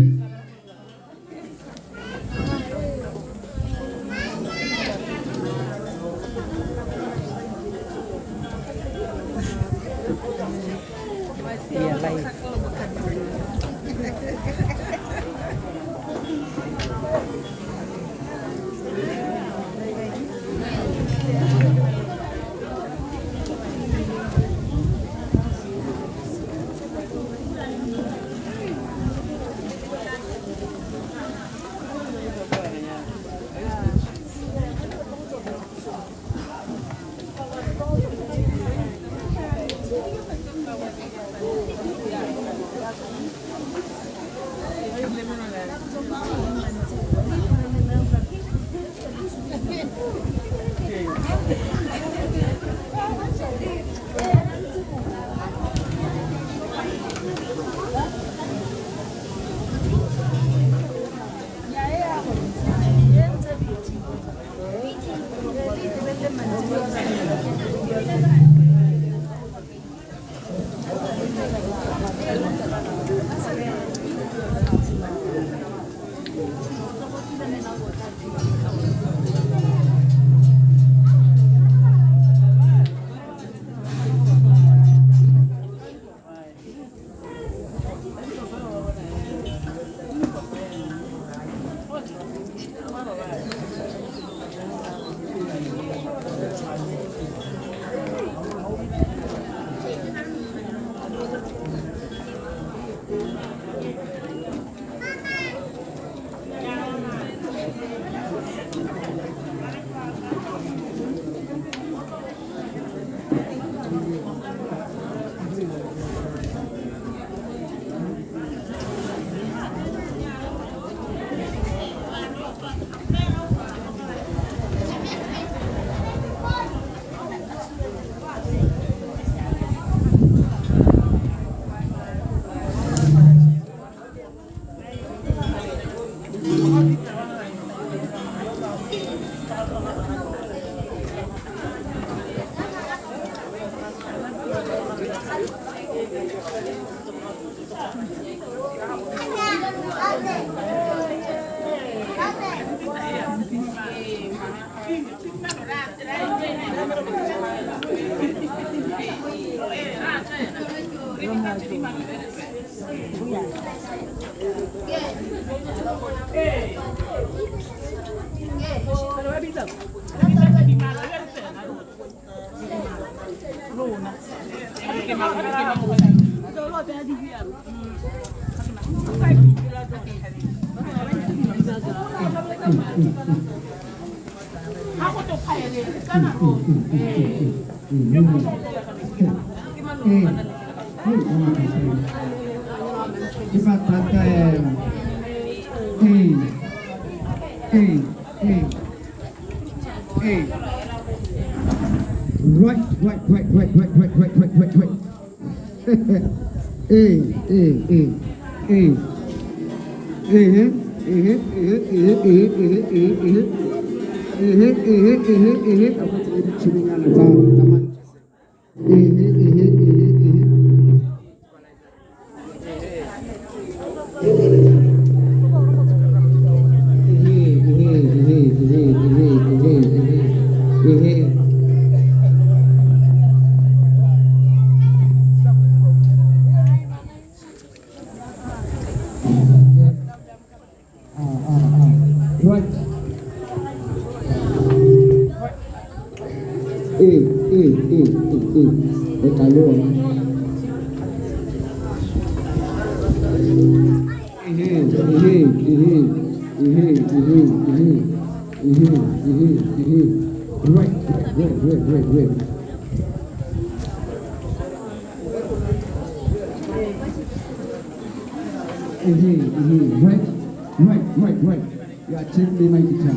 Yeah, take me my guitar.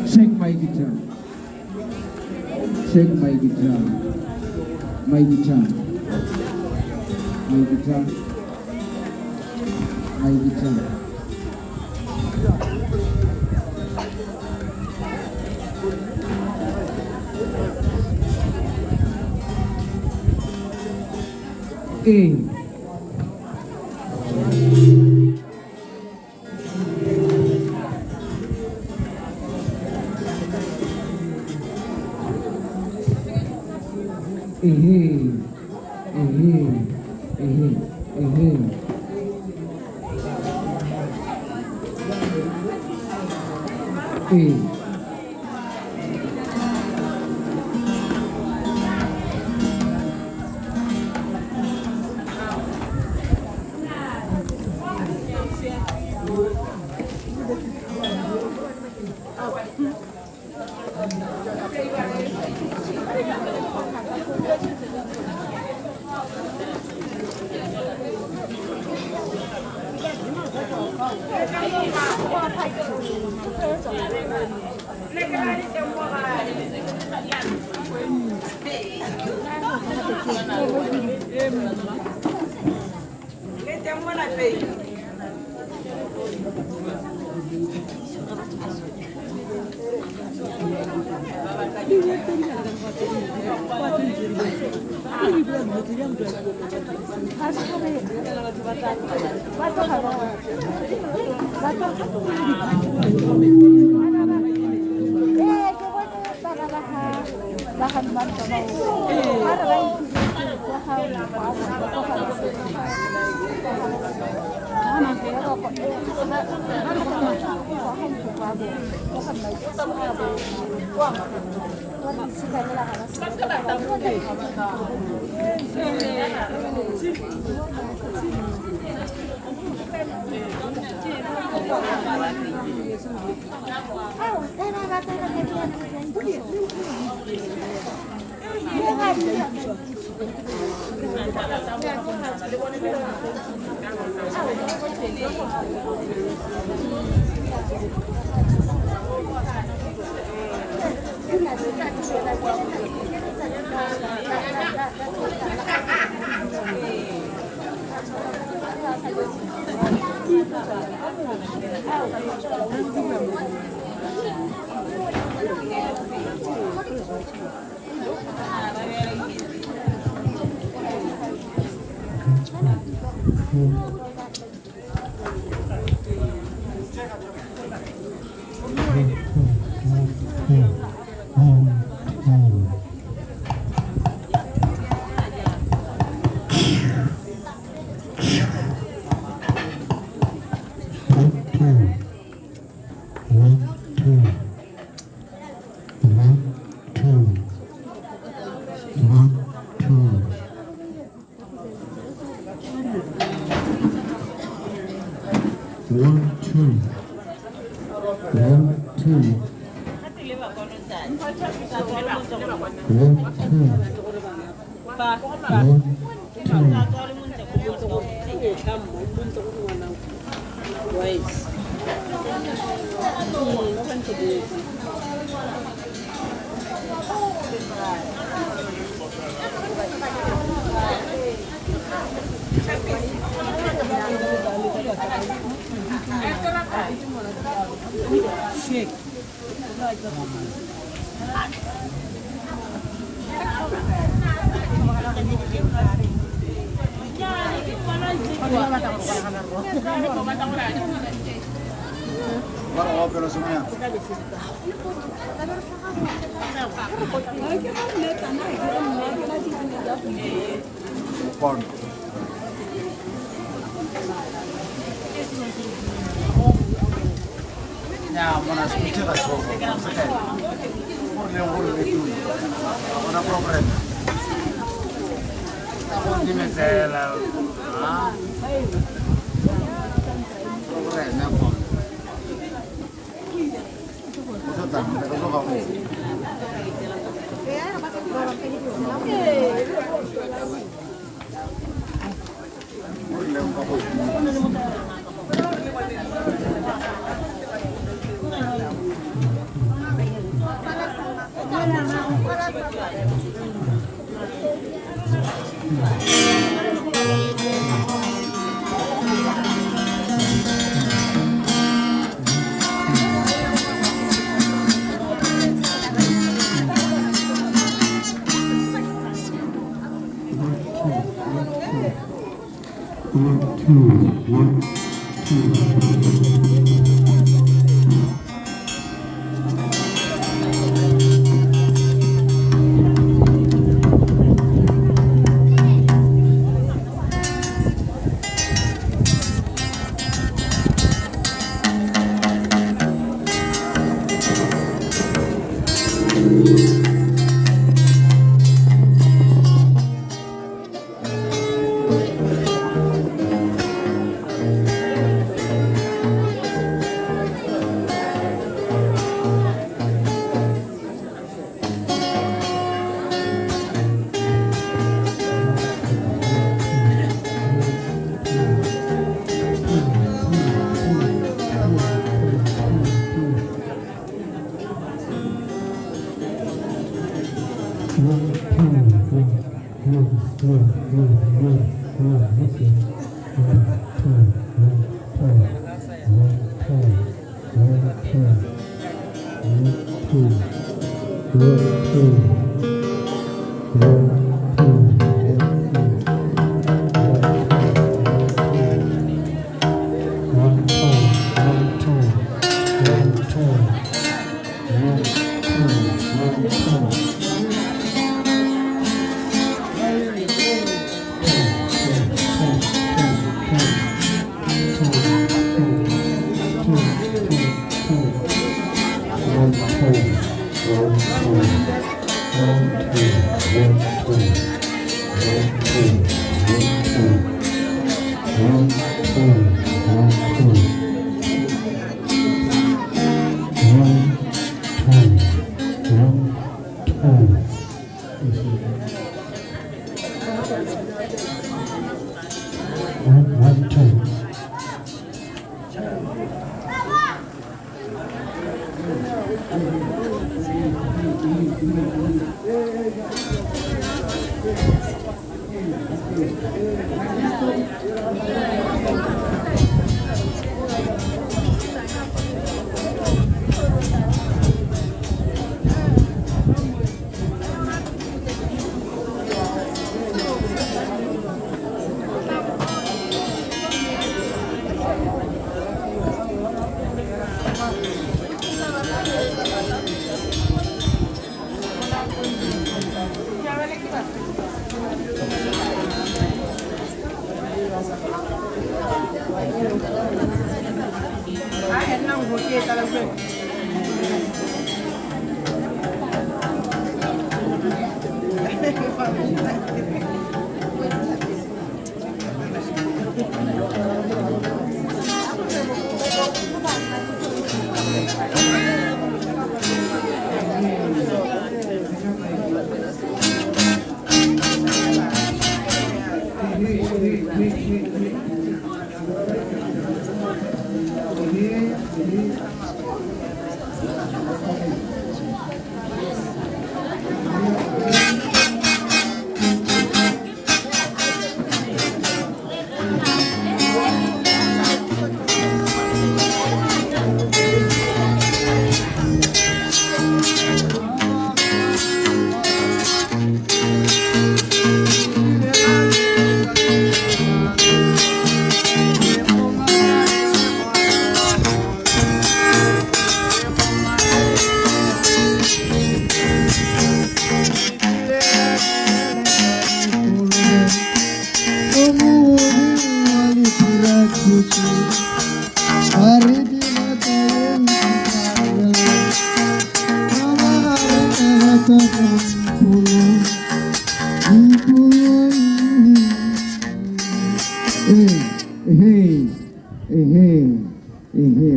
Take my guitar. Take my guitar. My guitar. My guitar. My guitar. A. Mhm. Mhm. Ee. 1, 2, 1, 2.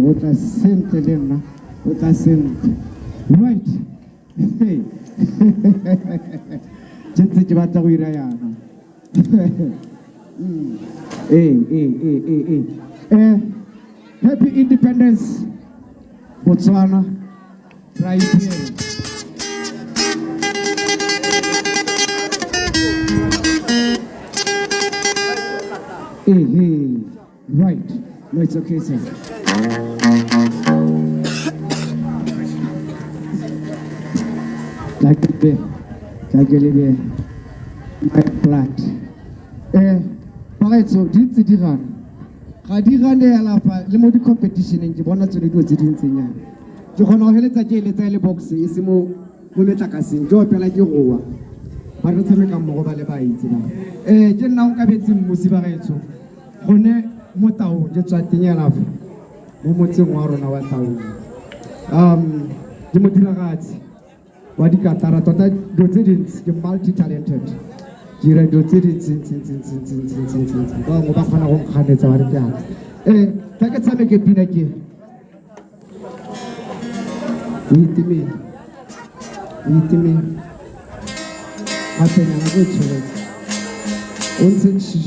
O tla sentle le nna, o tla sentle. Right. Ke ntse ke batla go ira yana. Happy Independence Botswana. Right here. Right. No, it's okay, sir. My blood. Bagaetsho di ntse di gana. Ga di gane hela fa le mo di-competition-eng ke bona tsone dilo tse di ntseng yana. Ke kgona go heletsa ke eletsa e le box e se mo metlakaseng, ke opela ke goa. Ba re tshameka mmogo ba le ba itse ba. Ke nna o Onkabetse Mmusi bagaetsho. Gone mo Taung ke tswa teng hela fa mo motseng wa rona wa Taung. Ke modiragatsi wa dikatara tota dilo tse dintsi, ke multi-talented. Ke dira dilo tse dintsintsintsintsintsintsintsi, bangwe ba kgona go nkganetsa ba re ke aka. Tla ke tshameke pina ke o itimele, o itimele gapenyana ko e tshwanetse o ntse.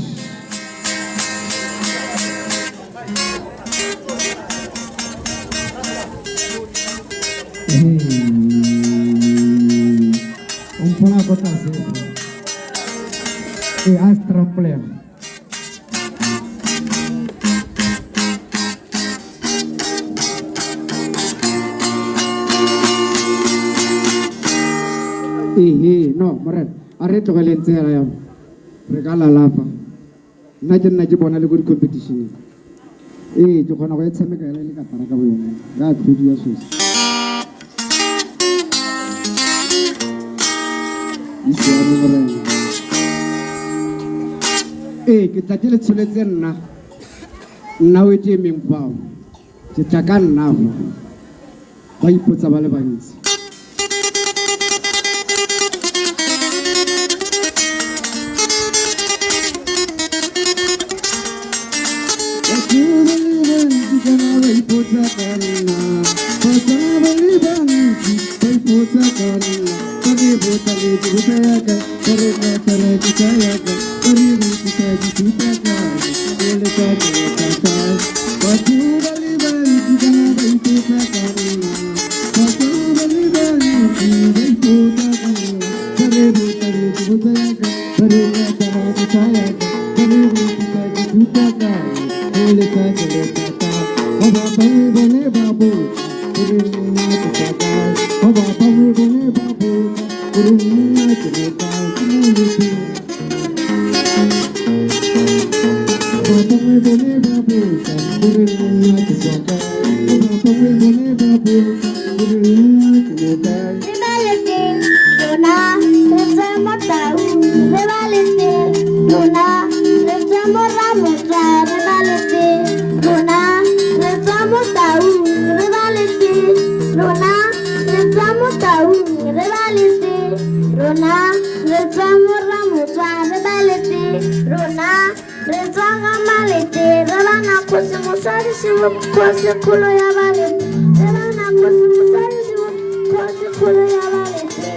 O mpona ko tlase e a stramplega. Ee, no morena, a re tlogeleng tsela ya re ka lalapa. Nna ke nna ke bona le ko di-competitioneng. Ee, ke kgona go e tshameka ela e le katara ka bo yone ka tlhodi ya sosa e siame morena. Ee, ke tla ke le tsholetse nna, nna o etse emeng fao, ke tla ka nna fa ba ipotsa ba le bantsi. Batho ba le bantsi kana ba ipotsa ka nna, Batswana ba le bantsi ba ipotsa ka nna, ba re botsa le botsa yaka, ba re katara ke tsayaka, ba re botsa dithuta kae, o le ka ka kae. Batho ba le bantsi kana ba ipotsa ka nna, Batswana ba le bantsi ba ipotsa ka nna, ba re botsa le botsa yaka, ba re katara ke tsayaka, ba re botsa dithuta kae, o le ka ka kae. Ba ba bangwe bone ba botsa gore nna ke tswa kae, ba ba bangwe bone ba botsa gore nna ke mo kae, ke mo lepeng. Ba bangwe bone ba botsa gore nna ke tswa kae, ba ba bangwe bone ba botsa gore nna ke mo kae. Re ba le teng, rona re tswa mo Taung. Re ba le teng, rona re tswa mo Ramotswa. Re ba le teng, rona re tswa mo Taung. Re ba le teng, rona re tswa mo Taung. Re ba le teng, rona re tswa mo Ramotswa. Re ba le teng, rona re tswa ga Malete. Re bana kgosi mosadi siwo kgosi kgolo ya Balete. Re bana kgosi mosadi siwo kgosi kgolo ya Balete.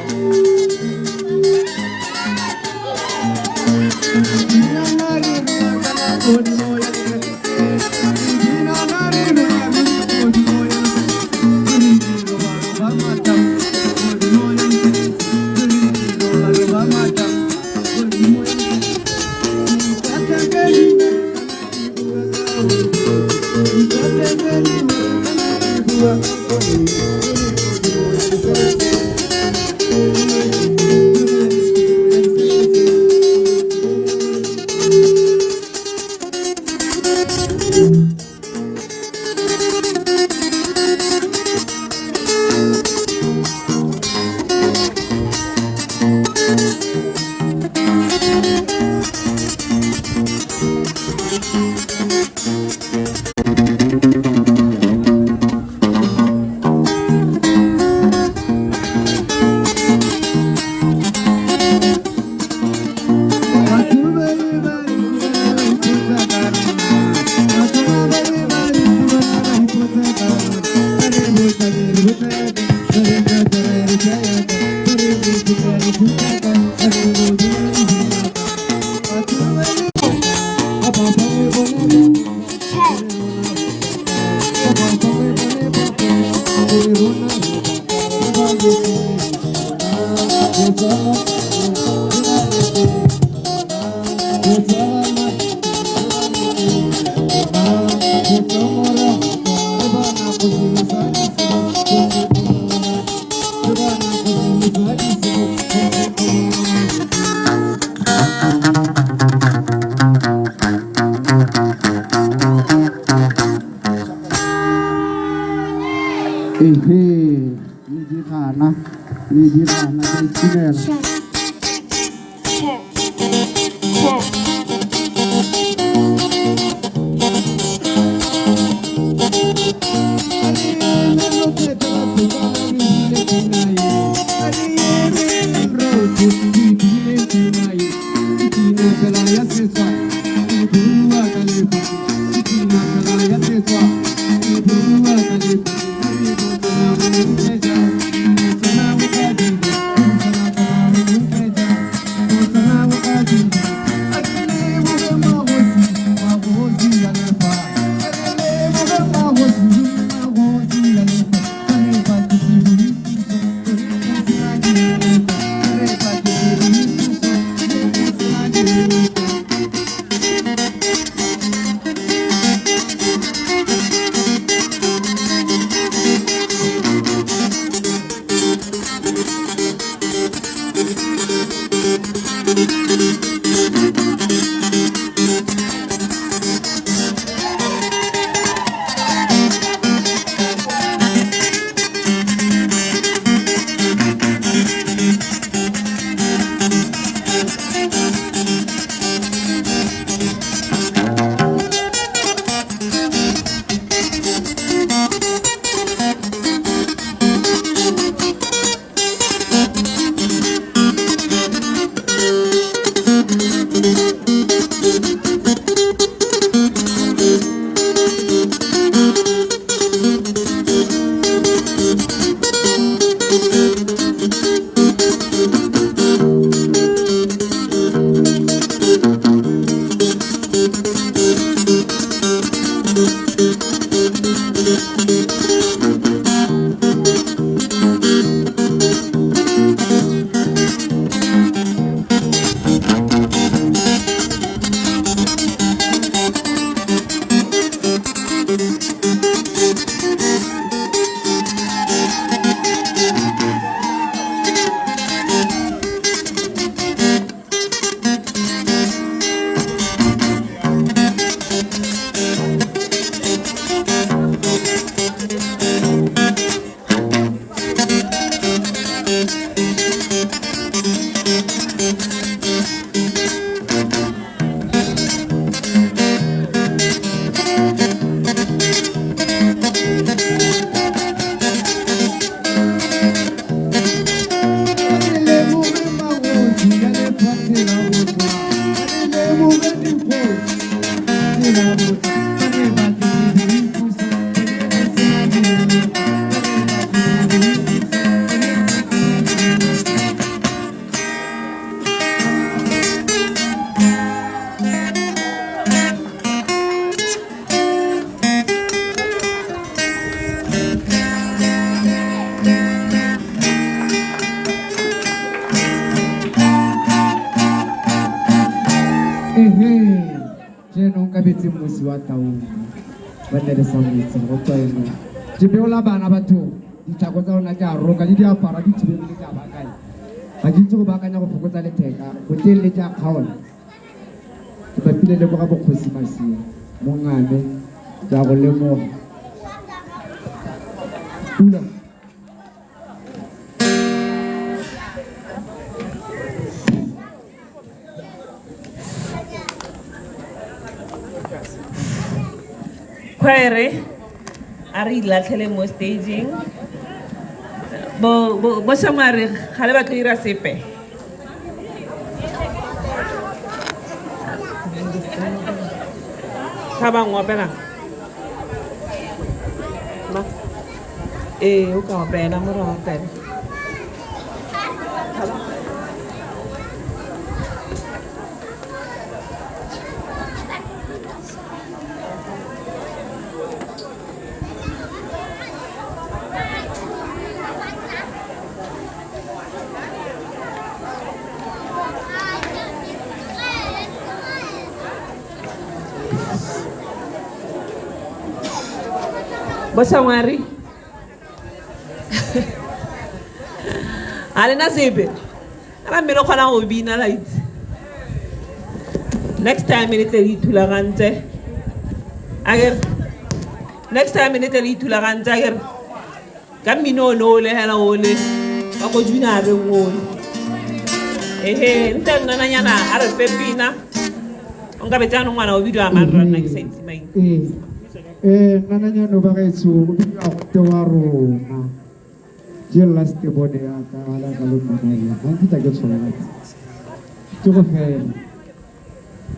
Ehe, le digana, le digana, ka itumela. Check. Check. Check. bua ka lefatshe ke pina fela ya Setswana ke bua ka lefatshe re Botswana re utlwe jang Botswana bo tladile Botswana re utlwe jang Botswana bo tladile a re leboge magosi magosi a lefatshe a re leboge magosi magosi a lefatshe ka lefatshe ke boipuso re sena direto ka lefatshe ke boipuso re sena direto. Re leboge magosi a lefatshe la Botswana re leboge dikgosi tse la Botswana ka lefatshe ke boipuso re sena direto ka lefatshe ke boipuso re sena direto. Ehe, jaanong ka betse mosi wa taung ba nne le sa motseng go tswa eno ke beola bana batho ditlhako tsa rona ke a roka le diaparo di thibelele ke a baakanya ga ke itse go baakanya go fokotsa letheka botelele ke a kgaola ke bapile lemoga bokgosi masia mongame ke a go lemoga pula. Khwaere a re ilatlhele mo stageng bo bo bo Shangware ga le batlo ira sepe. Ga ba ngopela ma ee o ka opela mo re opela. Bo Shangware ga lena sepe a mme le kgona go bina la itse next time le tle le ithulagantse akere next time le tle le ithulagantse akere ka mmino one ole hela ole wa ko junareng ole ehe nte nnananyana a re fe pina o nka betse anong ngwana o bidiwa mang ra nna ke sa itse maina. Ee, nnananyana ba gaetsho o bidiwa gote wa rona ke last bone ya ka la ka lo mmona ga nkitla ke tshwanela ke go fela.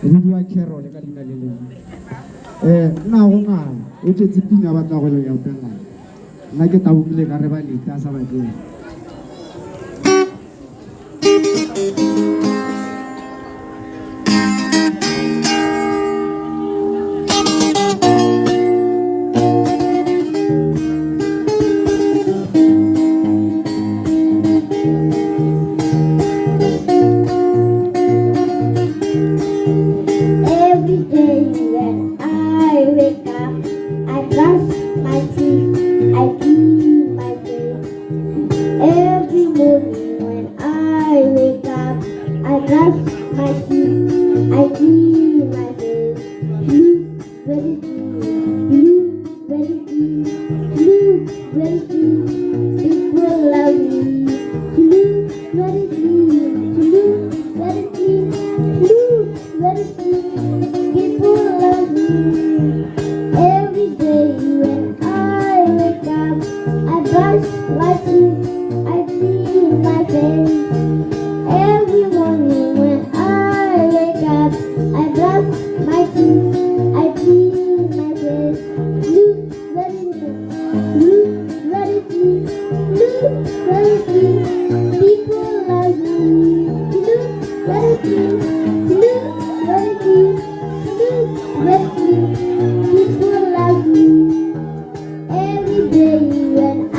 O bidiwa Carol ka leina le lengwe. Nna go ngala o tšetse pina ba tla go le opela. Nna ke tabogile ka re ba leta a sa batleng. Every day when I wake up, I brush my teeth, I clean my face. Every morning when I wake up, I brush my teeth, I clean my face. Look very clean, look very clean, look very clean. People love me. Look very clean, look very clean, look very clean. People love me. Every day when I wake up, I brush my teeth, I clean my face. Every morning when I wake up, I brush my teeth, I clean my face. Look very neat, look very clean, look very clean. People love me. Look very clean, look very clean, look very clean. People love me. Every day when I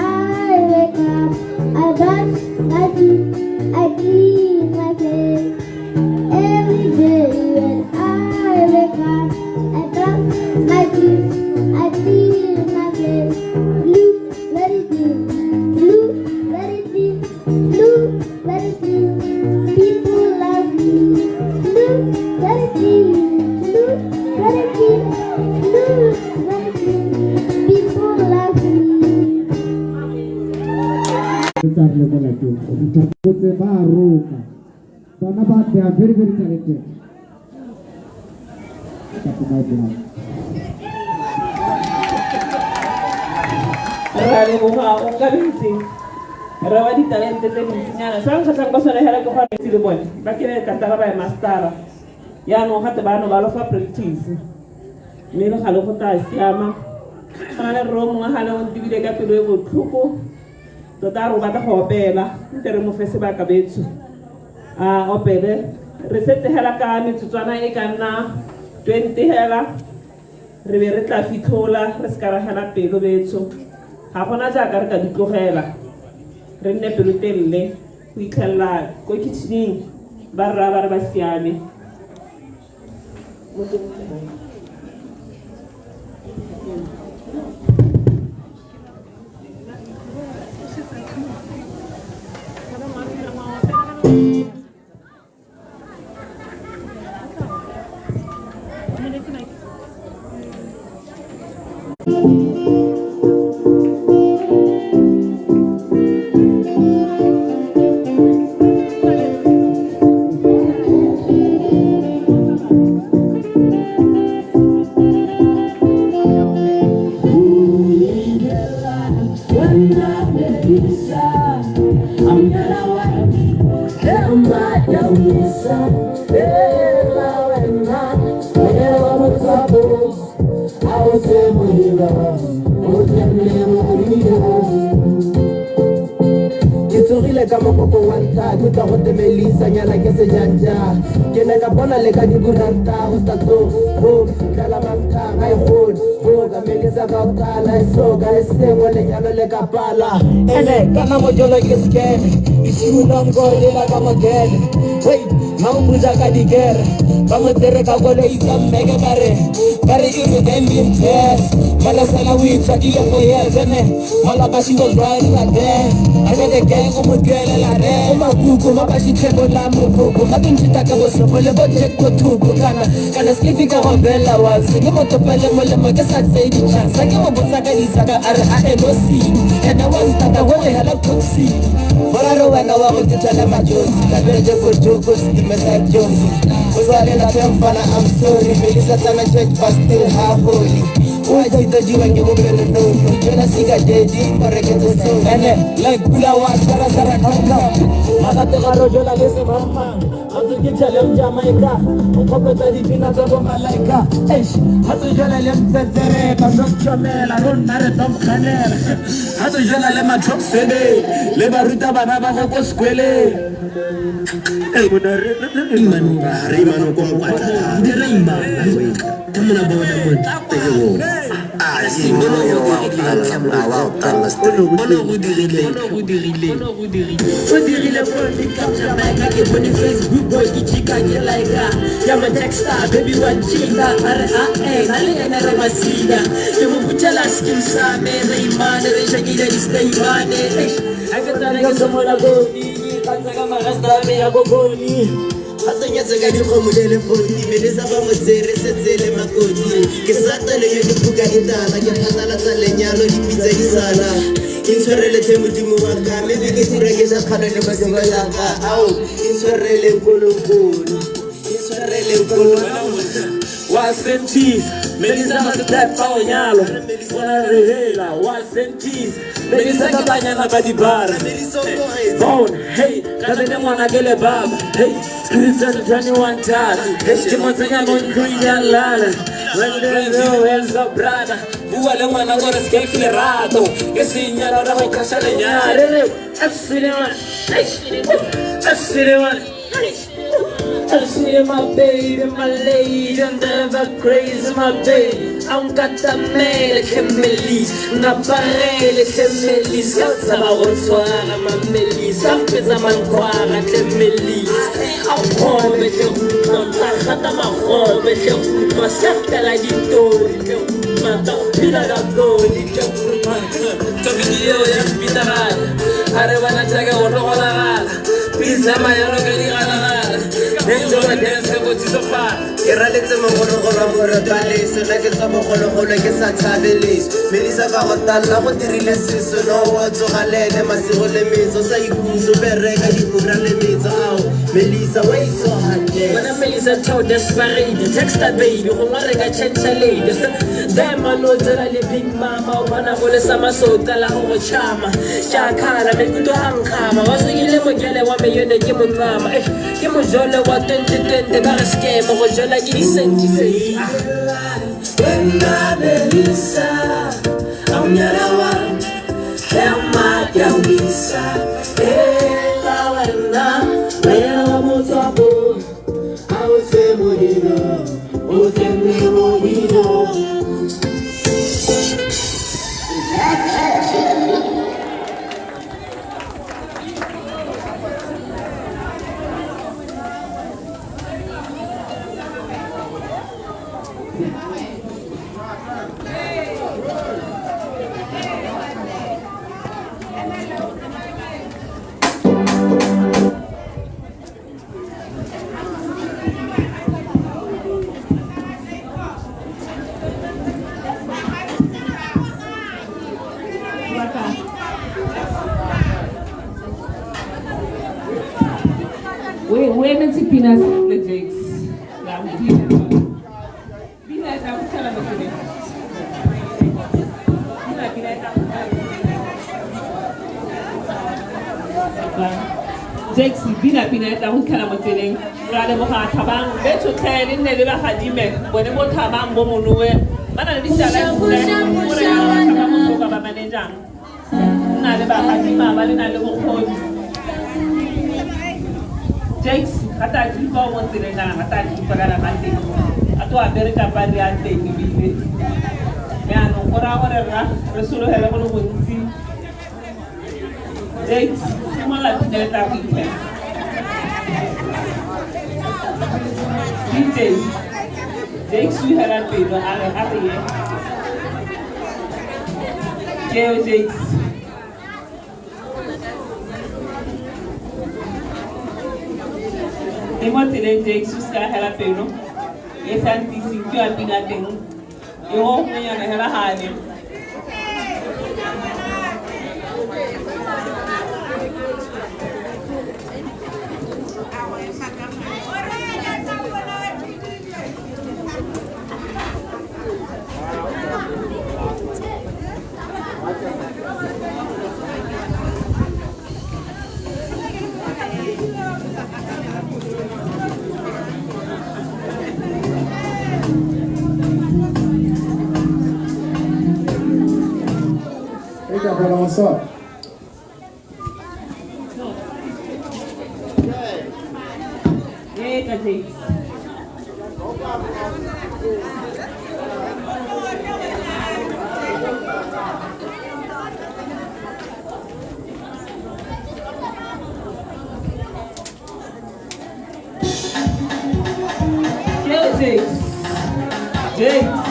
wake up, I brush my teeth, I clean my face. Every day when I wake up, I brush my teeth, I clean my face. Look very clean, look very clean, look very clean. People love me. Look very clean, look very clean, look very clean. People love me. Tsa re le ko lapeng go fitlha botse ba a roka bana ba, they are very very talented. Ka my blood. Re a leboga o ka bentse re wa ditalente tse dintsinyana. Se ba nkgatlhang ka sone hela ke gore itse le bone ba kene katara ba e mastera, yaanong gate bano ba lo fa practice, mme le gale go tla siama. Go na le rre o mongwe gale o ntebile ka pelo e botlhoko tota, a re o batla go opela. Nte re mo fe sebaka betsho a opele. Re setse hela ka metsotswana e ka nna 20 hela re be re tla fitlhola. Re se ka ra hela pelo betsho, ga gona jaaka re ka di tlogela. Re nne pelotelele go itlhelela ko kitchening ba rra ba re ba siame. Ke tsogile ka mokoko wa ntlha, ke tla go temelisanyana ke sejanja. Ke ne ka bona le ka dikuranta go sa tsogo tlala mankga ga e gone boka melisa ka o tala e soka le sengwe lenyalo le ka pala ene kana mojolo ke scam itshimolongo lela ka mogele. Wait, ma mo ka dikere ba mo tsere ka koloi tsa mmeke, ba re e re them in tears. Malasela o itshwakile for years ene malapa. She was riding a dance. I got the gang o mo duelela re o makuku mabašitlheko la mokhukhu gape ntšhita ka bosogo le bojack kothoko kana kana slefi ka go bela wase ke mo topele molemo ke sa tseye di-chance. Ke mo botsa ka disaka a re a enosing ene wa ntata go re hela toxic boraro wena wa go titsela majosi kabele kothoko sekime sa josi o tswalela mfana. I'm sorry Melissa tsana church but still ha holy wa jita jiwa ke bopelo nono jela sika dedi gore ke tse so ene like pula wa sara sara come come magate ga rojola le se mang. Nyetswe ke tšhelem Jamaica, nkgopetsa dipina tsa bo Malaika. Eish, ha tso jela le mtsetsereka, no tšhomela, ro nna re tlo mokganela. Ha tso jela le matlhopsebe, le barutabana ba go ko sekweleng. Ka dikgomo le lefoti melesa ba motsere setsele makoti ke satane yo dibuka e tala ke phatlalatsa lenyalo dipitsa di sala intshwarele tlhe modimo wa ka maybe ke dira ke sa kgale le badimo ya ka ao intshwarele kolokolo intshwarele kolokolo wa sentis melisa ba step fa o nyalo bona re hela wa sentis melisa ke banyana ba di bara bone hey ka tsene ngwana ke le baba hey Christian 21 times ke mo tsenya mo ntlong ya lala brother bua le ngwana gore se ke lerato ke senyana ra go khasha lenyalo I see my baby, my lady, I'm never crazy, my baby. I'm got the mail, Kemelis, Naparele, Kemelis, Katsaba, my melis, I'm Pizzamanquara, Kemelis. I'm home, Ke raletse mogologolo wa morataleso nna ke tswa bogologolo ke sa tshabe leso medisa ka go talla go dirile seso no wa tsoga le ene masigo le metso sa ikuso bereka diura le metso ao Melissa wa isohate Wena Melissa tell desperate text a baby go ngwa re ka change lady Diamond o tsela le big mama o bona go le sama so tsela go go chama ke khala maikutlo a nkgama wa sokile mokele wa me yone ke moncama ke mojolo wa 2020 ba re scam go jola ke di-senti Wena Melissa amnyana wa ema ke a wisa ela wena wena wa motswapo a o se modimo o se modimo. We emetse pina le Jakes. La pina tla go tshela mo tseleng. Pina tla go Jakes pina tla go tshela mo tseleng. Ra leboga Thabang betho tlhe le nne le ba gadime bone bo Thabang bo Monoe ba na le ditala gore ba ba manejang nna le ba gadima ba le na le bokgoni. Jakes ga ta tlhipa mo tseleng kana ga ta tlhipa kana ga teng a to apere kapari a teng ebile jaanong go raya gore rra re sologele go le gontsi. Jakes simolola pina e tla go itlhela DJ Jakes o ihela pelo a re a re ye keo Jakes. E mo tseleng Jakes o seka hela pelo e sa ntiseng ke wa pina teng e go gongwenyana hela gane. What's up? Eita, gente. Jakes. Jakes.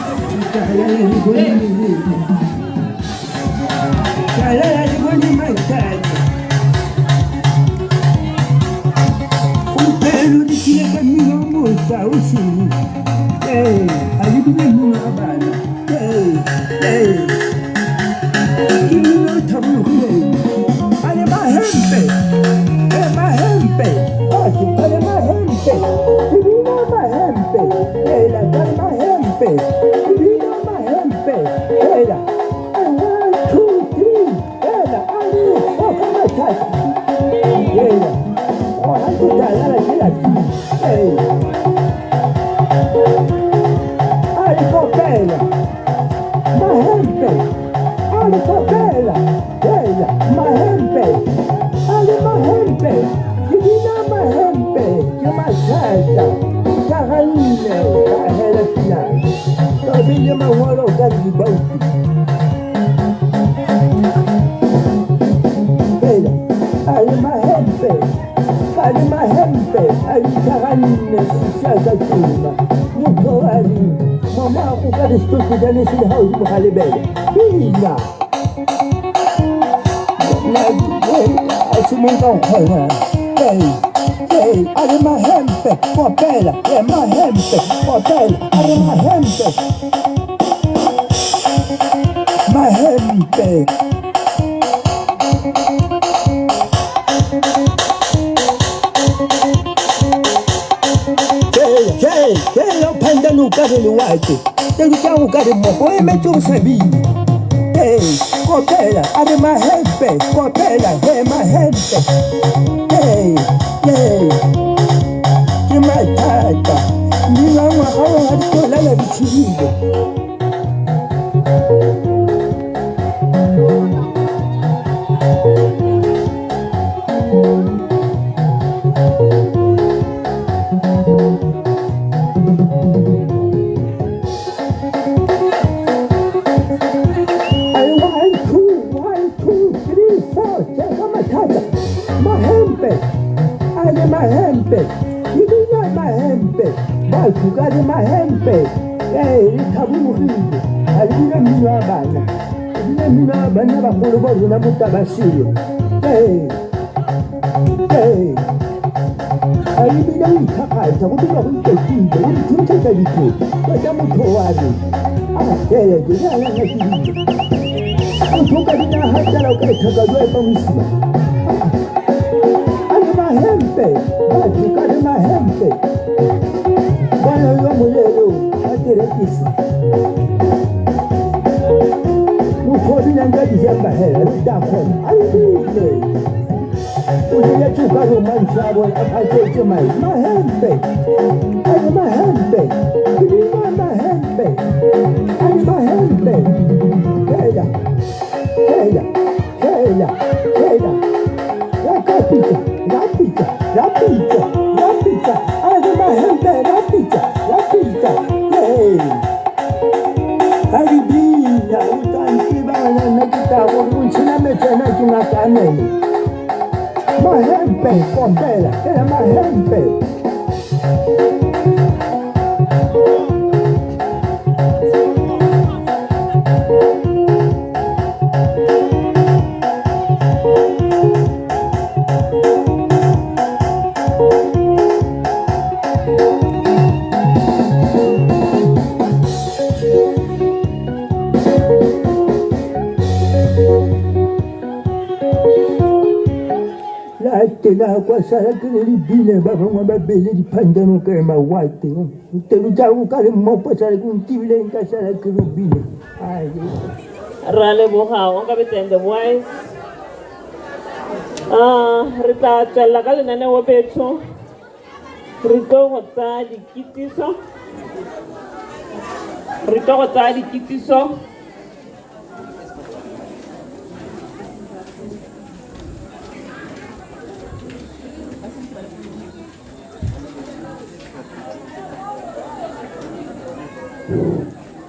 Ra leboga Onkabetse and the Boys. Re tla tswelela ka lenaneo betsho. Re tlo go tsaya dikitsiso. Re tlo go tsaya dikitsiso.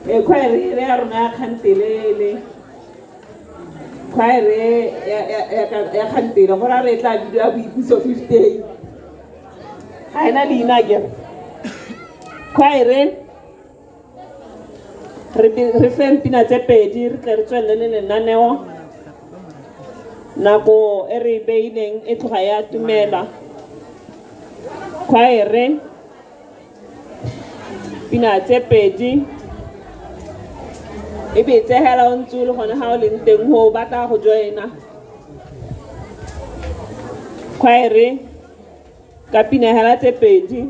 E khwaere ele ya rona ya kgantele ele khwaere ya kgantele go ra re tla bidiwa Boipuso 58 ga ena leina kere khwaere re feng pina tse pedi re tle re tswelele le lenaneo nako e re beileng e tloga ya tumela khwaere pina tse pedi e betse hela o ntse o le gone ga o leng teng go batla go joina khwaere ka pina hela tse pedi.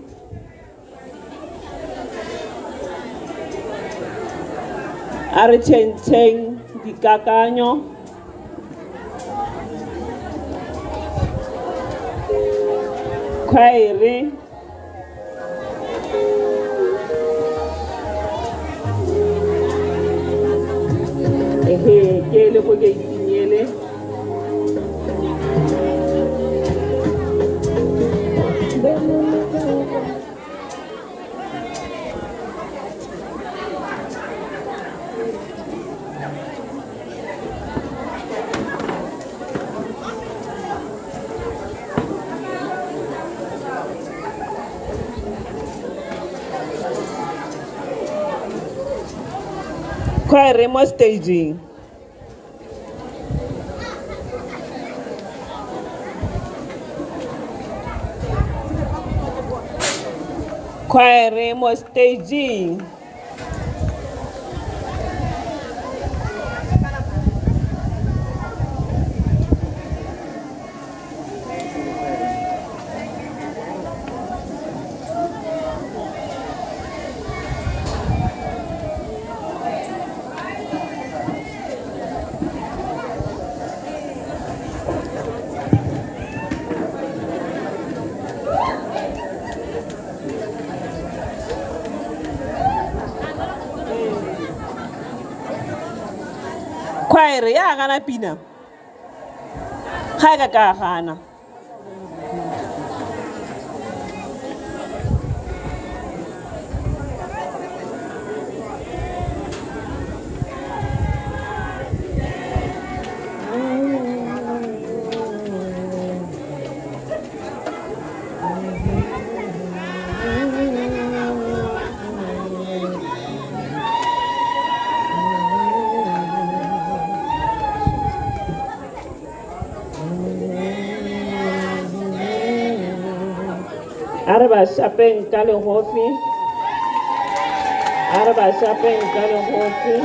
A re tšhentšheng dikakanyo. Khwaere ehe ke le ko geiting ele. Khwaere mo staging. Khwaere mo staging. Khwaere ya gana pina ga e ka gana. A re ba shapeng ka legofi, a re ba shapeng ka legofi.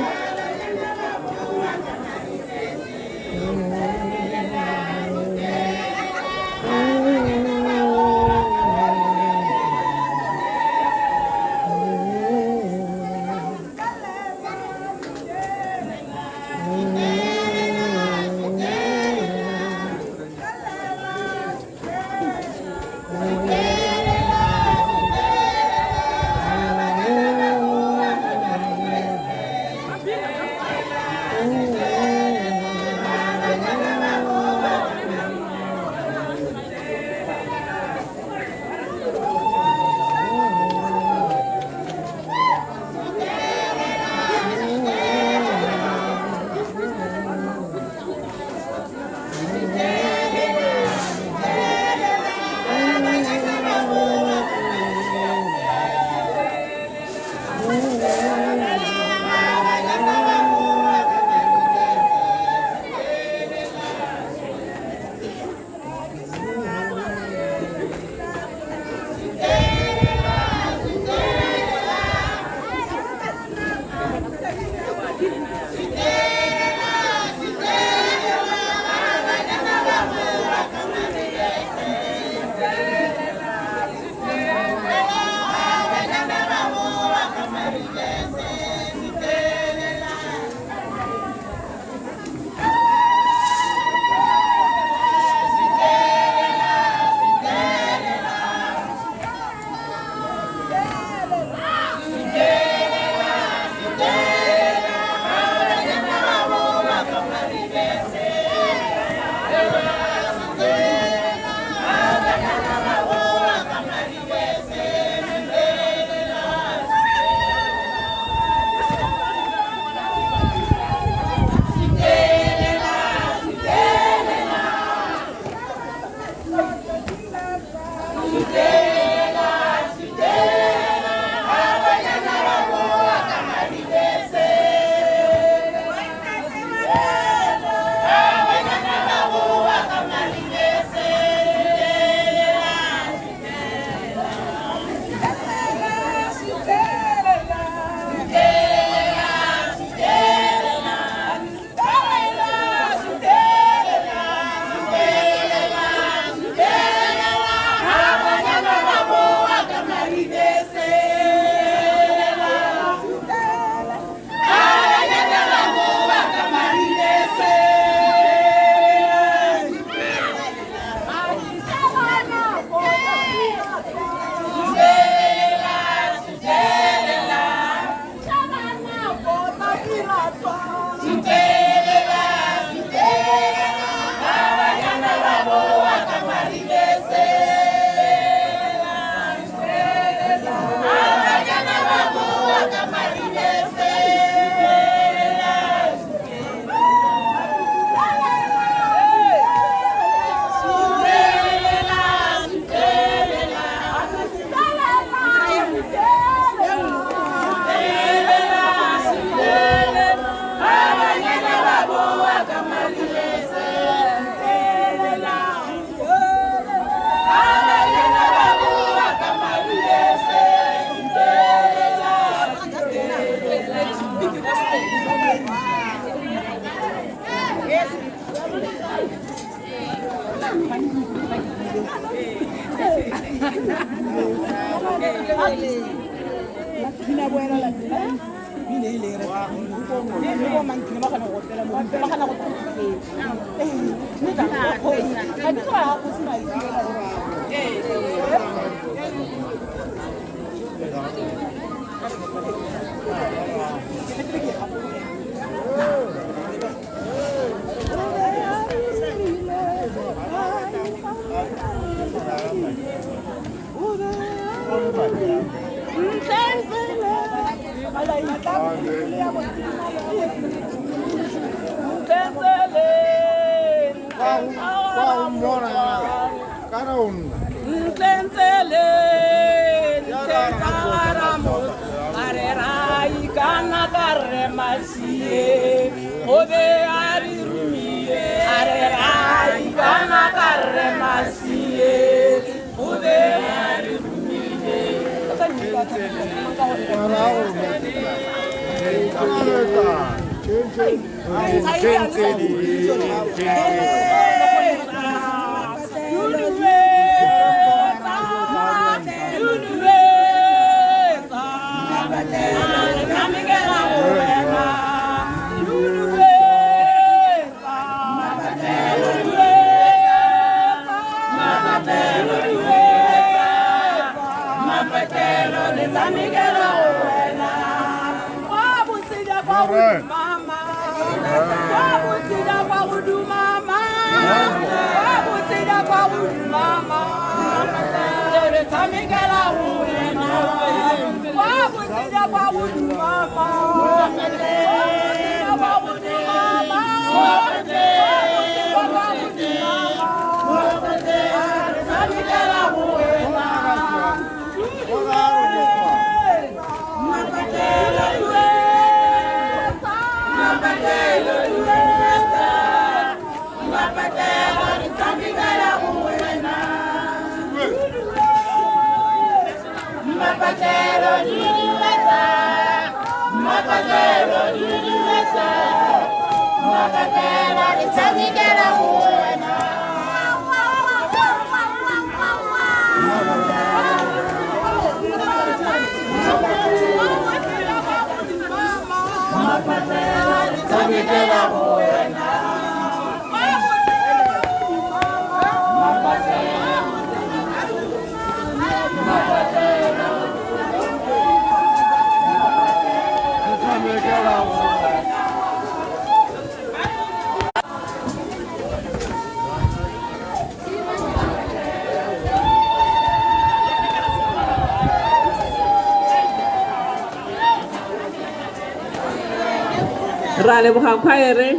Ra leboga khwaere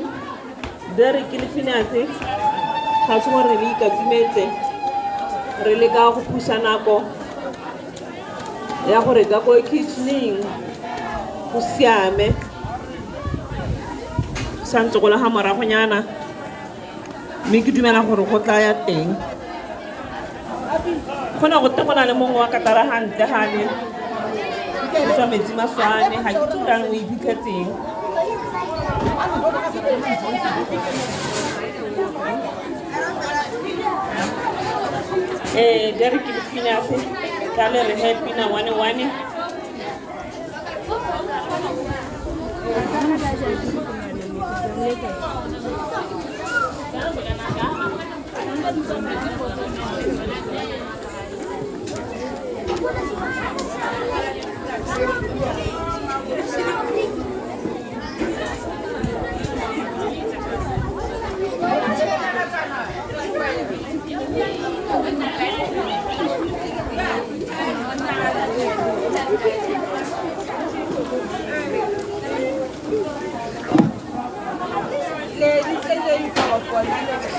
Derek le Phineas ga se gore re ikatumetse re leka go phusa nako ya gore ka ko kitchening go siame santse go le ga moragonyana mme ke dumela gore go tla ya teng go ne go te go na le mongwe wa katara gantle gale go tswa metsi maswane ga ke itse gore o e fitlhetseng. Derek le Phineas tla le re happy na 1-1. Thank you.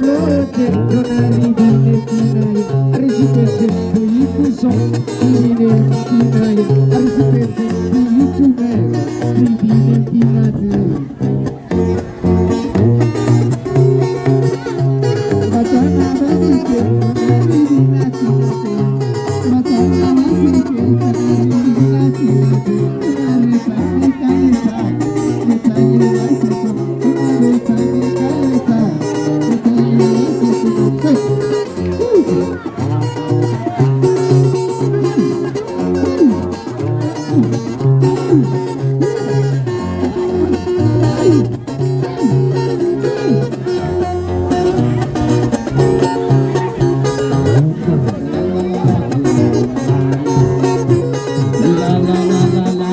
lotlhe rona re bine pina e a re supetse boipuso re bine pina e a re supetse boitumelo re bine pina tse. Batswana ba seke rona re bina pina tse. Batswana ba seke rona re bina pina tse. Rona re tshameka letsatsi, letsatsi la setso. Rona re tshameka letsatsi, letsatsi la setso. La la la la la.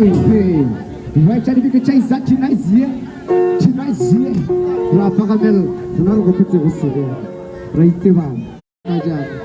Ehe, vai tšadibeke tša isa tšhinazie tšhinazie ra phagamela rona re gopotse go segela ra itebala ka jaana.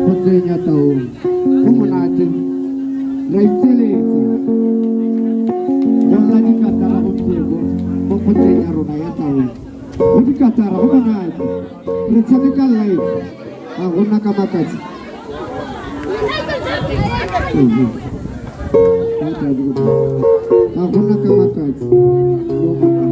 Go tsenya taong go monate ra itseletse go lla dikatara gompieno mo kgotleng ya rona ya taong go dikatara go monate re tshameka live ga gona ka makatsi. Ehe. Ga gona ka makatsi mo makatsi.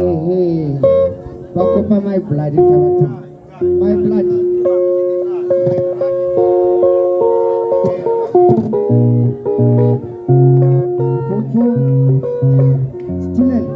Ehe. Ba kopa my blood taba my blood. Fofo. Stilele.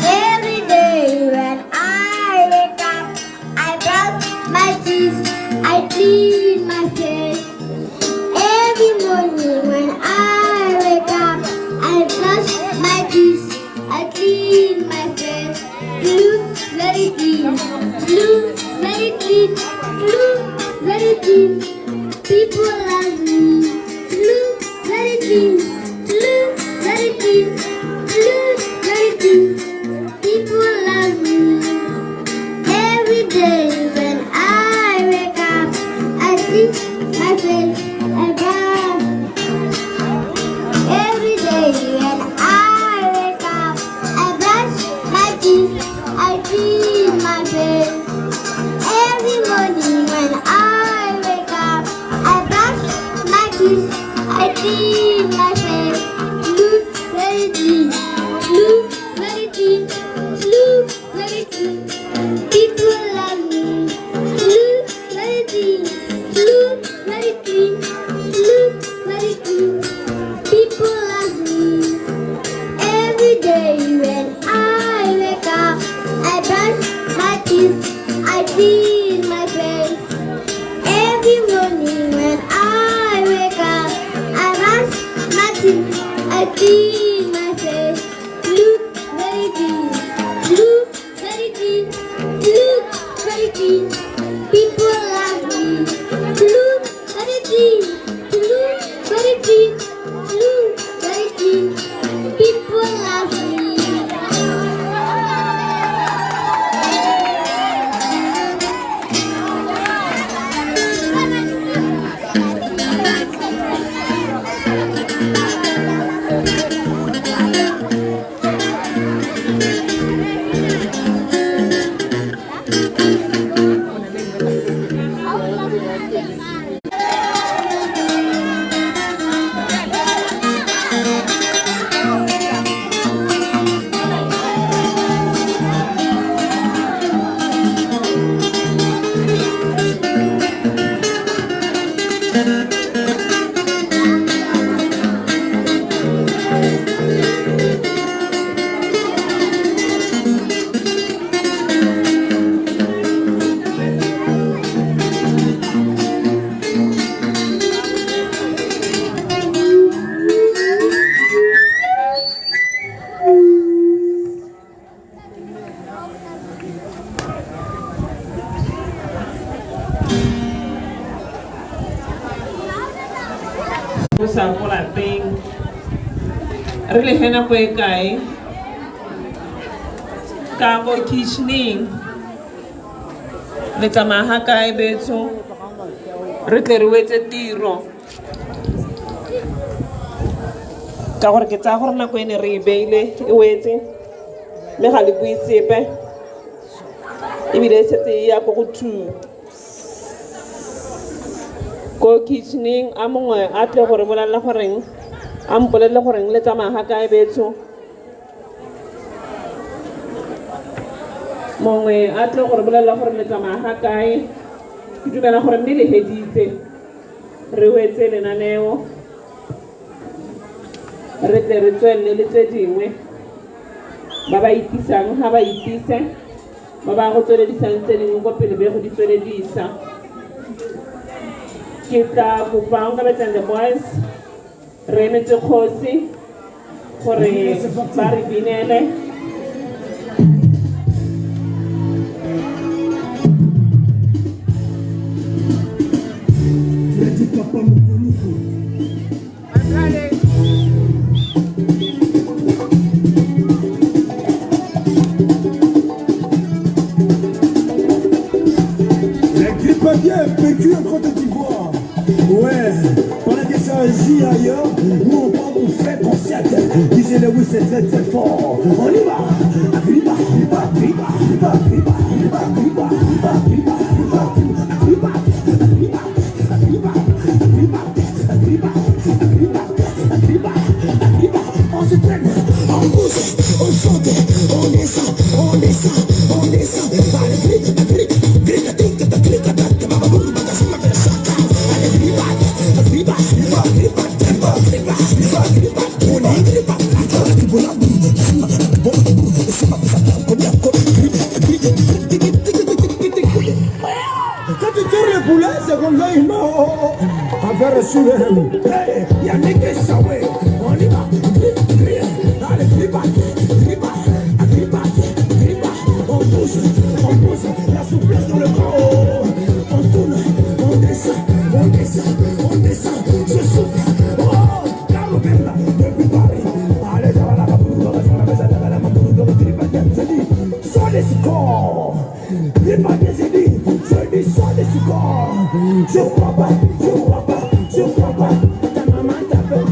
Every day when I wake up, I brush my teeth, I clean my face. Every morning when I wake up, I brush my teeth, I clean my face. Look very clean, look very clean, look very clean. People love me. Look very clean, look very clean, look very clean. People love me. Every day when I wake up, I see my face, I brush. Every day when I wake up, I brush my teeth, I clean my face. Every morning when I wake up, I brush my teeth, I clean my face. Look very clean, look very clean, look very clean. People love me. Look very clean, look very clean, look very clean. People love me. Every day when I wake up, I brush my teeth, I clean my face. Every morning when I wake up, I brush my Sa ko lapeng re le hena go e kae ka ko kitchening le tsamaya ga kae betso re tle re wetse tiro ka gore ke tsaya gore nako e ne re e beile e wetse mme ga le bue sepe ebile e setse e ya ko go 2 ko kitchening a mongwe a tle gore bolelela goreng a mpolelele goreng le tsamaya ga kae betso mongwe a tle gore bolelela gore le tsamaya ga kae ke dumela gore mme le heditse re wetse lenaneo re tle re tswelele le tse dingwe ba ba itisang ga ba itise ba ba go tsweledisang tse dingwe ko pele be go di tsweledisa. Ke tla kopang ka betsang the boys re emetse kgosi gore ba re binele. La grippe aviaire vécue en Côte d'Ivoire. Ouais, pendant que ça agit ailleurs, nous on prend mon fait concert. Disez-le oui, c'est très très fort. On y va. Arriba, arriba, arriba, arriba, arriba, arriba, arriba, arriba, arriba, arriba, arriba, arriba, arriba, arriba, arriba. On se traîne, on bouge, on saute, on descend, on descend, on descend. Allez, clic, clic, clic, clic, clic, clic, Quand tu tournes le poulet, c'est comme ça, il m'a affaire sur le. Il y a des questions, on y va. Allez, on pousse, la souplesse dans le corps. On tourne, on descend, on descend, on descend, je souffle. Oh, depuis Paris. Allez, je dis, sors des je dis, sors des corps. Je crois pas, je crois pas, je crois pas. Ta maman t'appelle.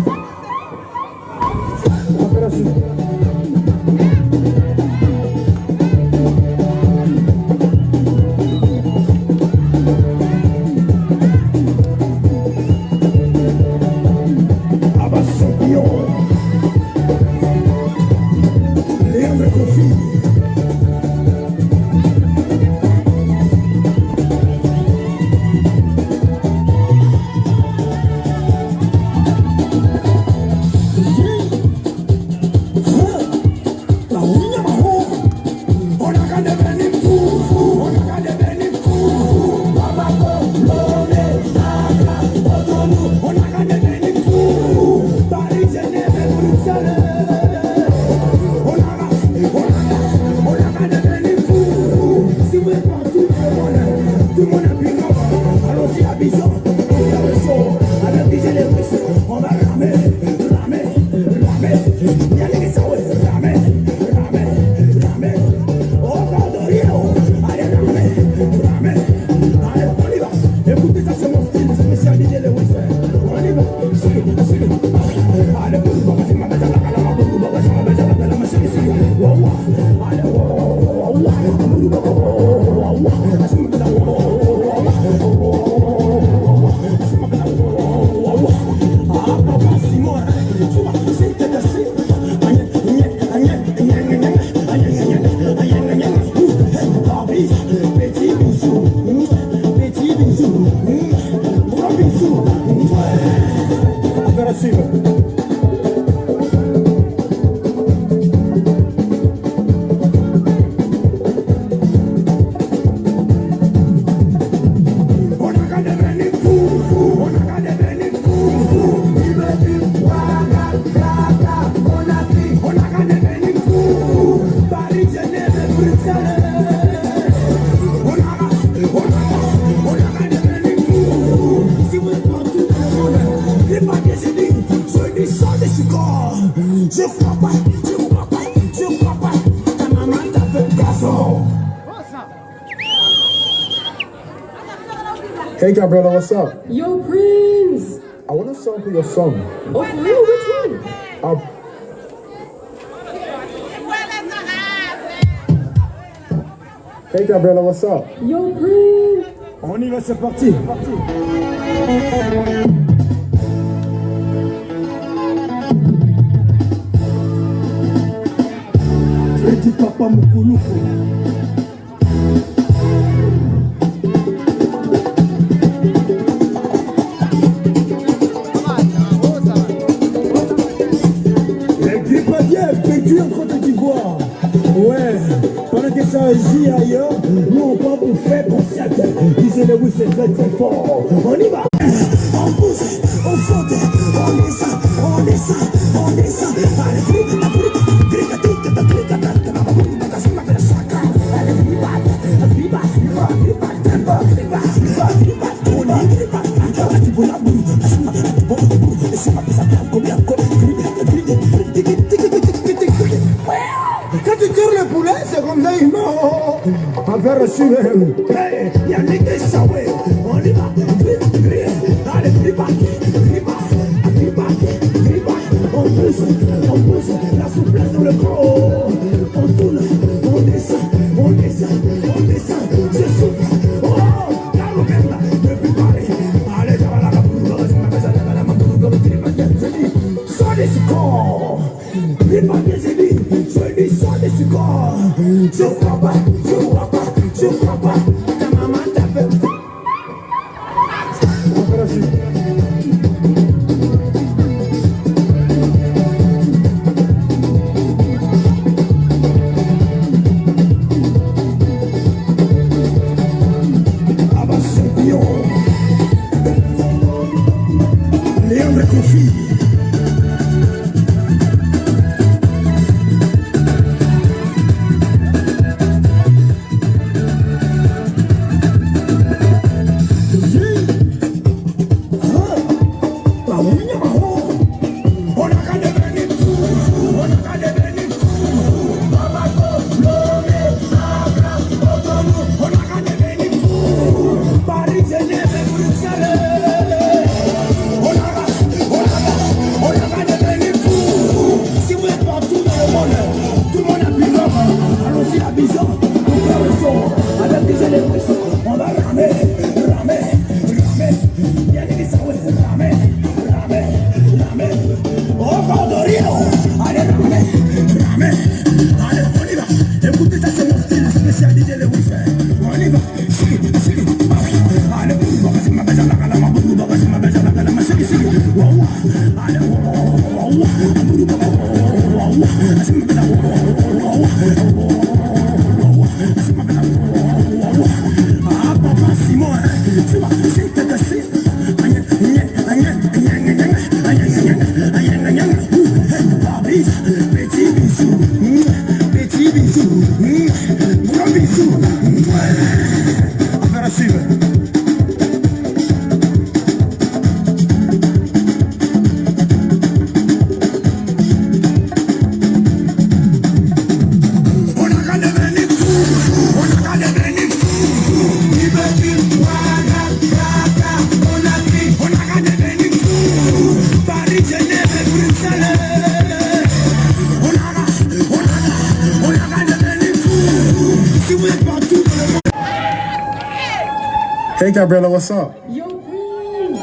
suivre. On a qu'à devenir fou, on a qu'à devenir fou, on a qu'à devenir fou, Paris, Genève, Bruxelles. On a qu'à devenir fou. Si vous êtes partout dans le monde, les papiers, je dis sors de ce corps. Je crois pas, je crois pas, je crois pas. Ta maman t'a fait garçon. Hey Gabriella, what's up? Yo, Prince! I want to sample your song. Oh, for real? Which one? Hey Gabriella, what's up? Yo, Prince! On y va, c'est parti. Freddy Papa Mukuluku. Les Gripadiens vécu en Côte d'Ivoire. Ouais, pendant que ça agit ailleurs, nous on part pour faire concert. Disez-le vous, c'est très très fort. On y va. On pousse, on saute, on descend, on descend, on descend. Allez, quand tu tires le poulet, c'est comme ça, il meurt. Affaire suivante. Hey, y a les deux, on y va. Allez, on pousse, la souplesse dans le corps. On tourne, on descend, on descend, on descend. Je souffle. Oh, depuis Paris. Allez, je crois pas, je crois pas, je crois pas. Ta maman t'a fait. Léandre Kofi. Hey Gabriella, what's up? Yo, Prince!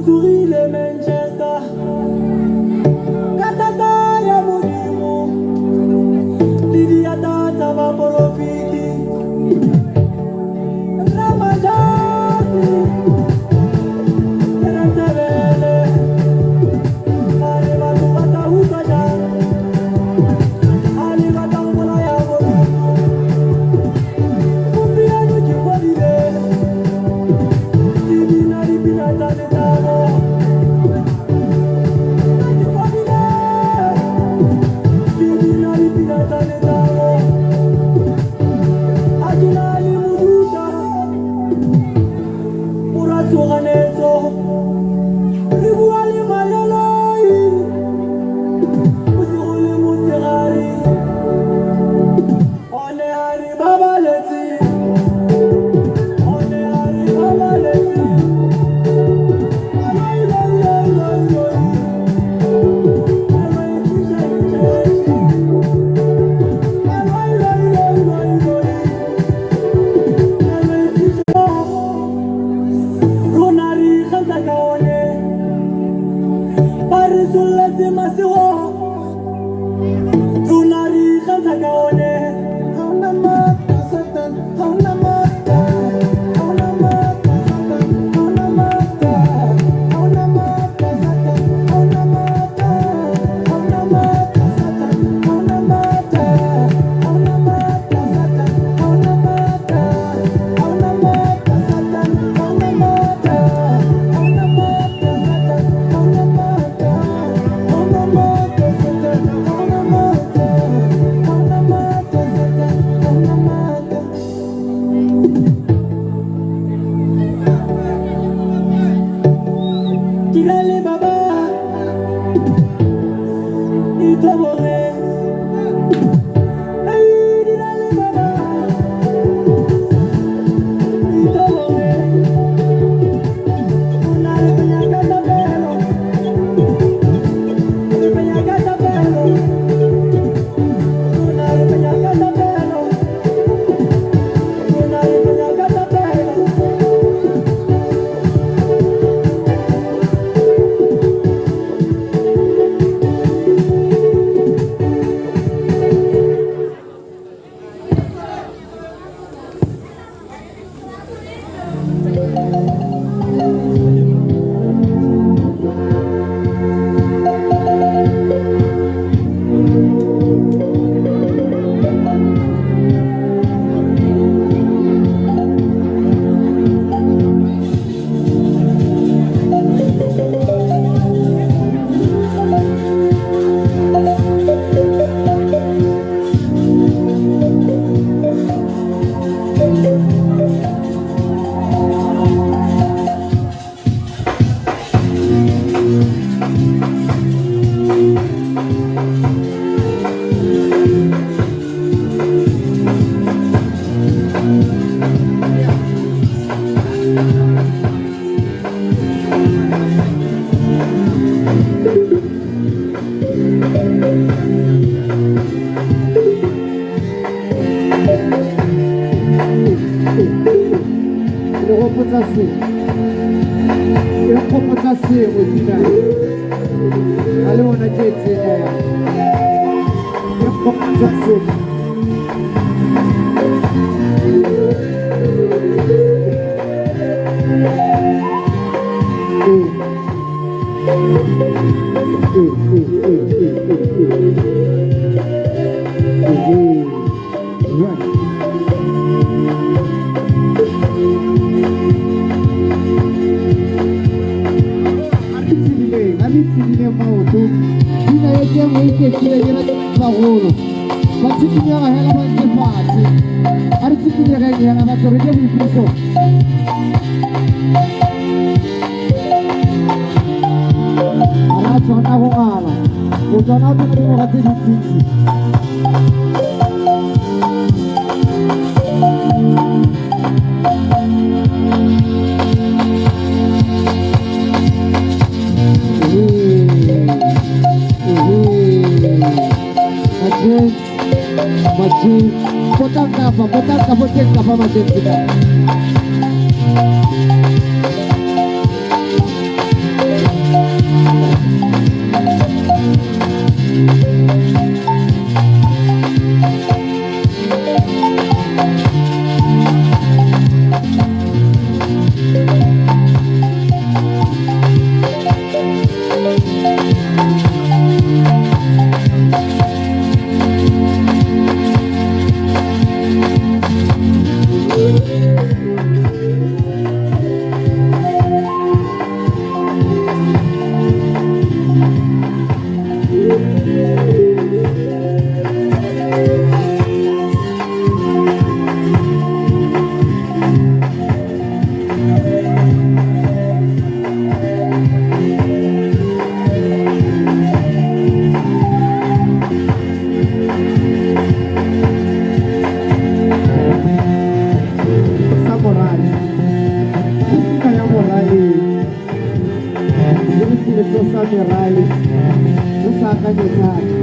Tsogile Manchester ka thata ya Modimo le diata tsa baporofeti. Ramajasi ke Rantsebele, ba re batho ba tla utlwa jang ha le batla go bolaya bodutu. Gompieno ke fodile, ke bina dipina tsa lethabo. Ke fodile, ke bina dipina tsa lethabo. Ha ke na le mojuta morwa tshoganetso, re bua le maleloi bosigo le motshegare, one a re babaletse, one a re babaletse. Loi, loi, loi, loi, loi. Loi, tliša ditšhetši. Loi, loi, loi, loi, loi. Loi, tliša. Rona re ikgantsha ka one, ba re tsholetse masego, rona re ikgantsha ka one. Ha ona matla, Satan, ha ona matla, ha ona matla, Satan, ha ona matla, ha ona matla, Satan, ha ona matla, ha ona matla, Satan, ha ona matla, ha ona matla, Satan, ha ona matla, ha ona matla, Satan, ha ona matla, ha ona matla, Satan, ha ona matla, ha ona matla, Satan, ha ona matla, ha ona matla, Satan, ha ona matla. Dira le baba itlhoboge. Ei, dira le baba itlhoboge. Rona re fenya ka thapelo, re fenya ka thapelo, rona re fenya ka thapelo, rona re fenya ka thapelo. Le gopotsa sengwe, e nkgopotsa sengwe pina e. Ga le bona ke e tsenya ya e nkgopotsa sengwe. Ee. Ee, ee, ee, ee, ee, ee. Ee, right. A re itshidileng, a re itshidileng maoto. Pina e ke nngwe e ketlile ke rata bagolo. Ba tshikinyega hela ba ntse fatshe. A re tshikinyegeng hela batho re je boipuso. Ga re a tshwana go ngala. Botswana o tshwana dingwaga tse dintsintsi. Majens, majens, potang ka fa, potang ka fa, teng ka fa majens ka. Sa merale re sa akanye thata.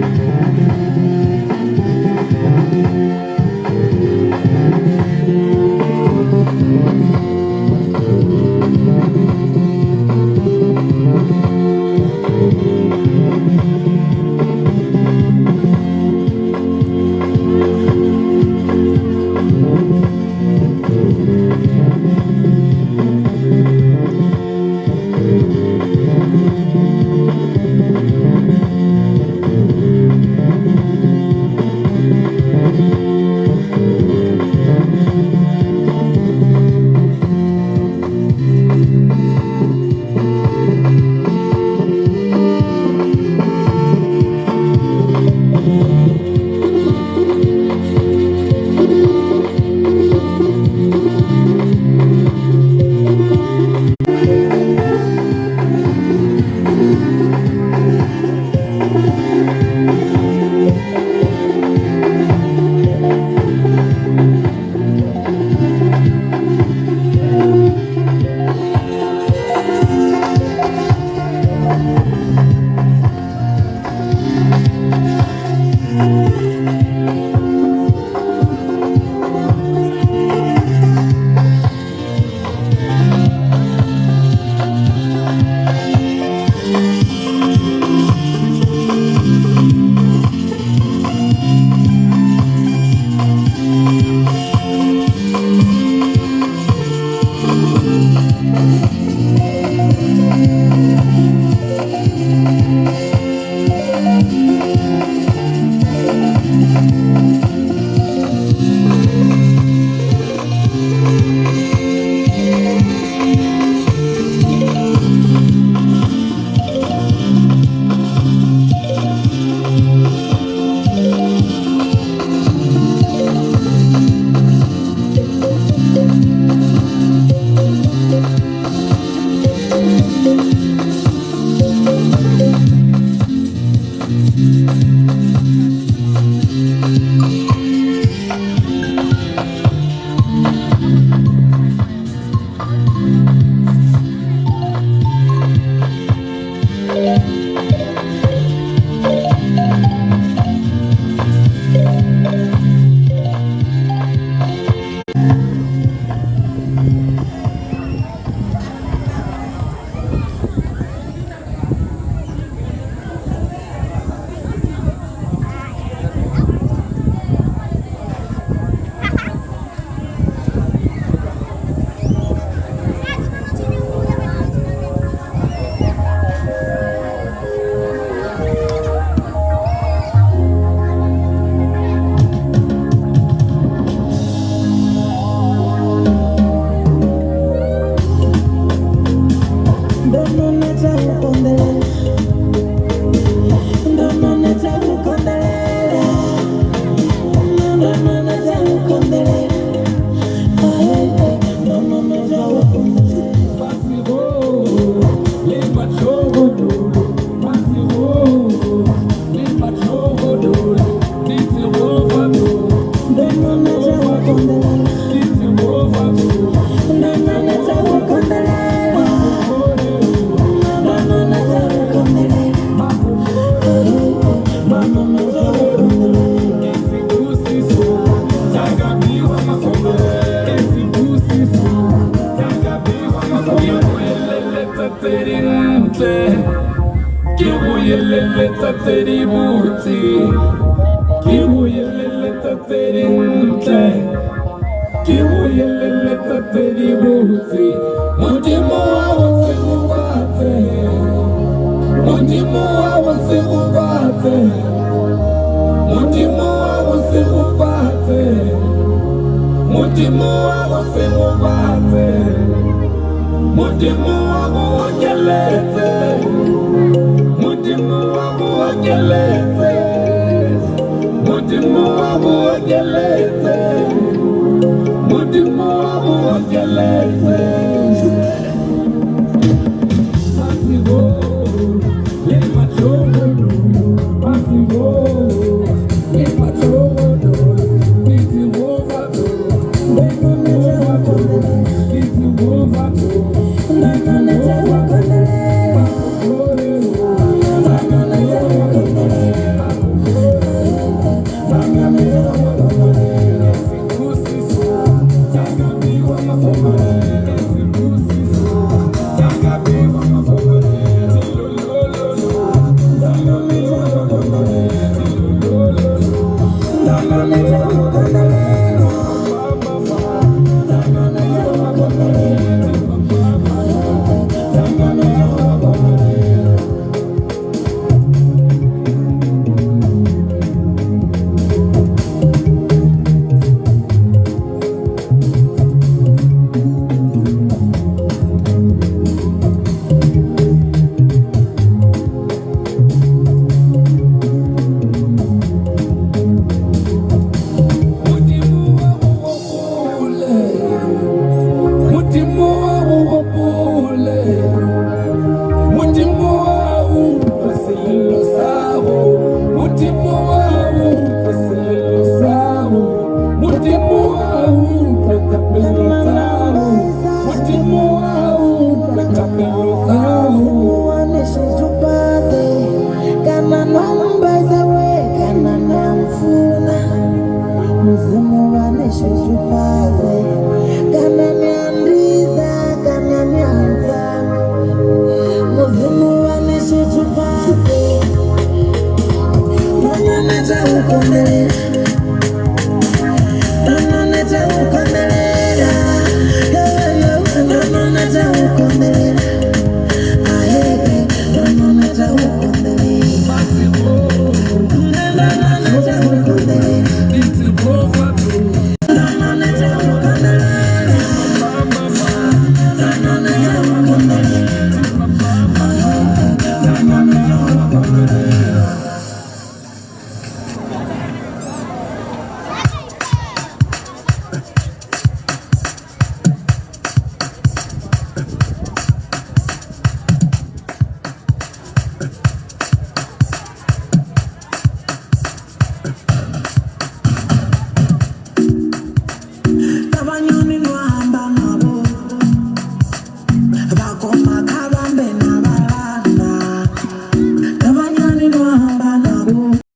Modimo wa go okeletse.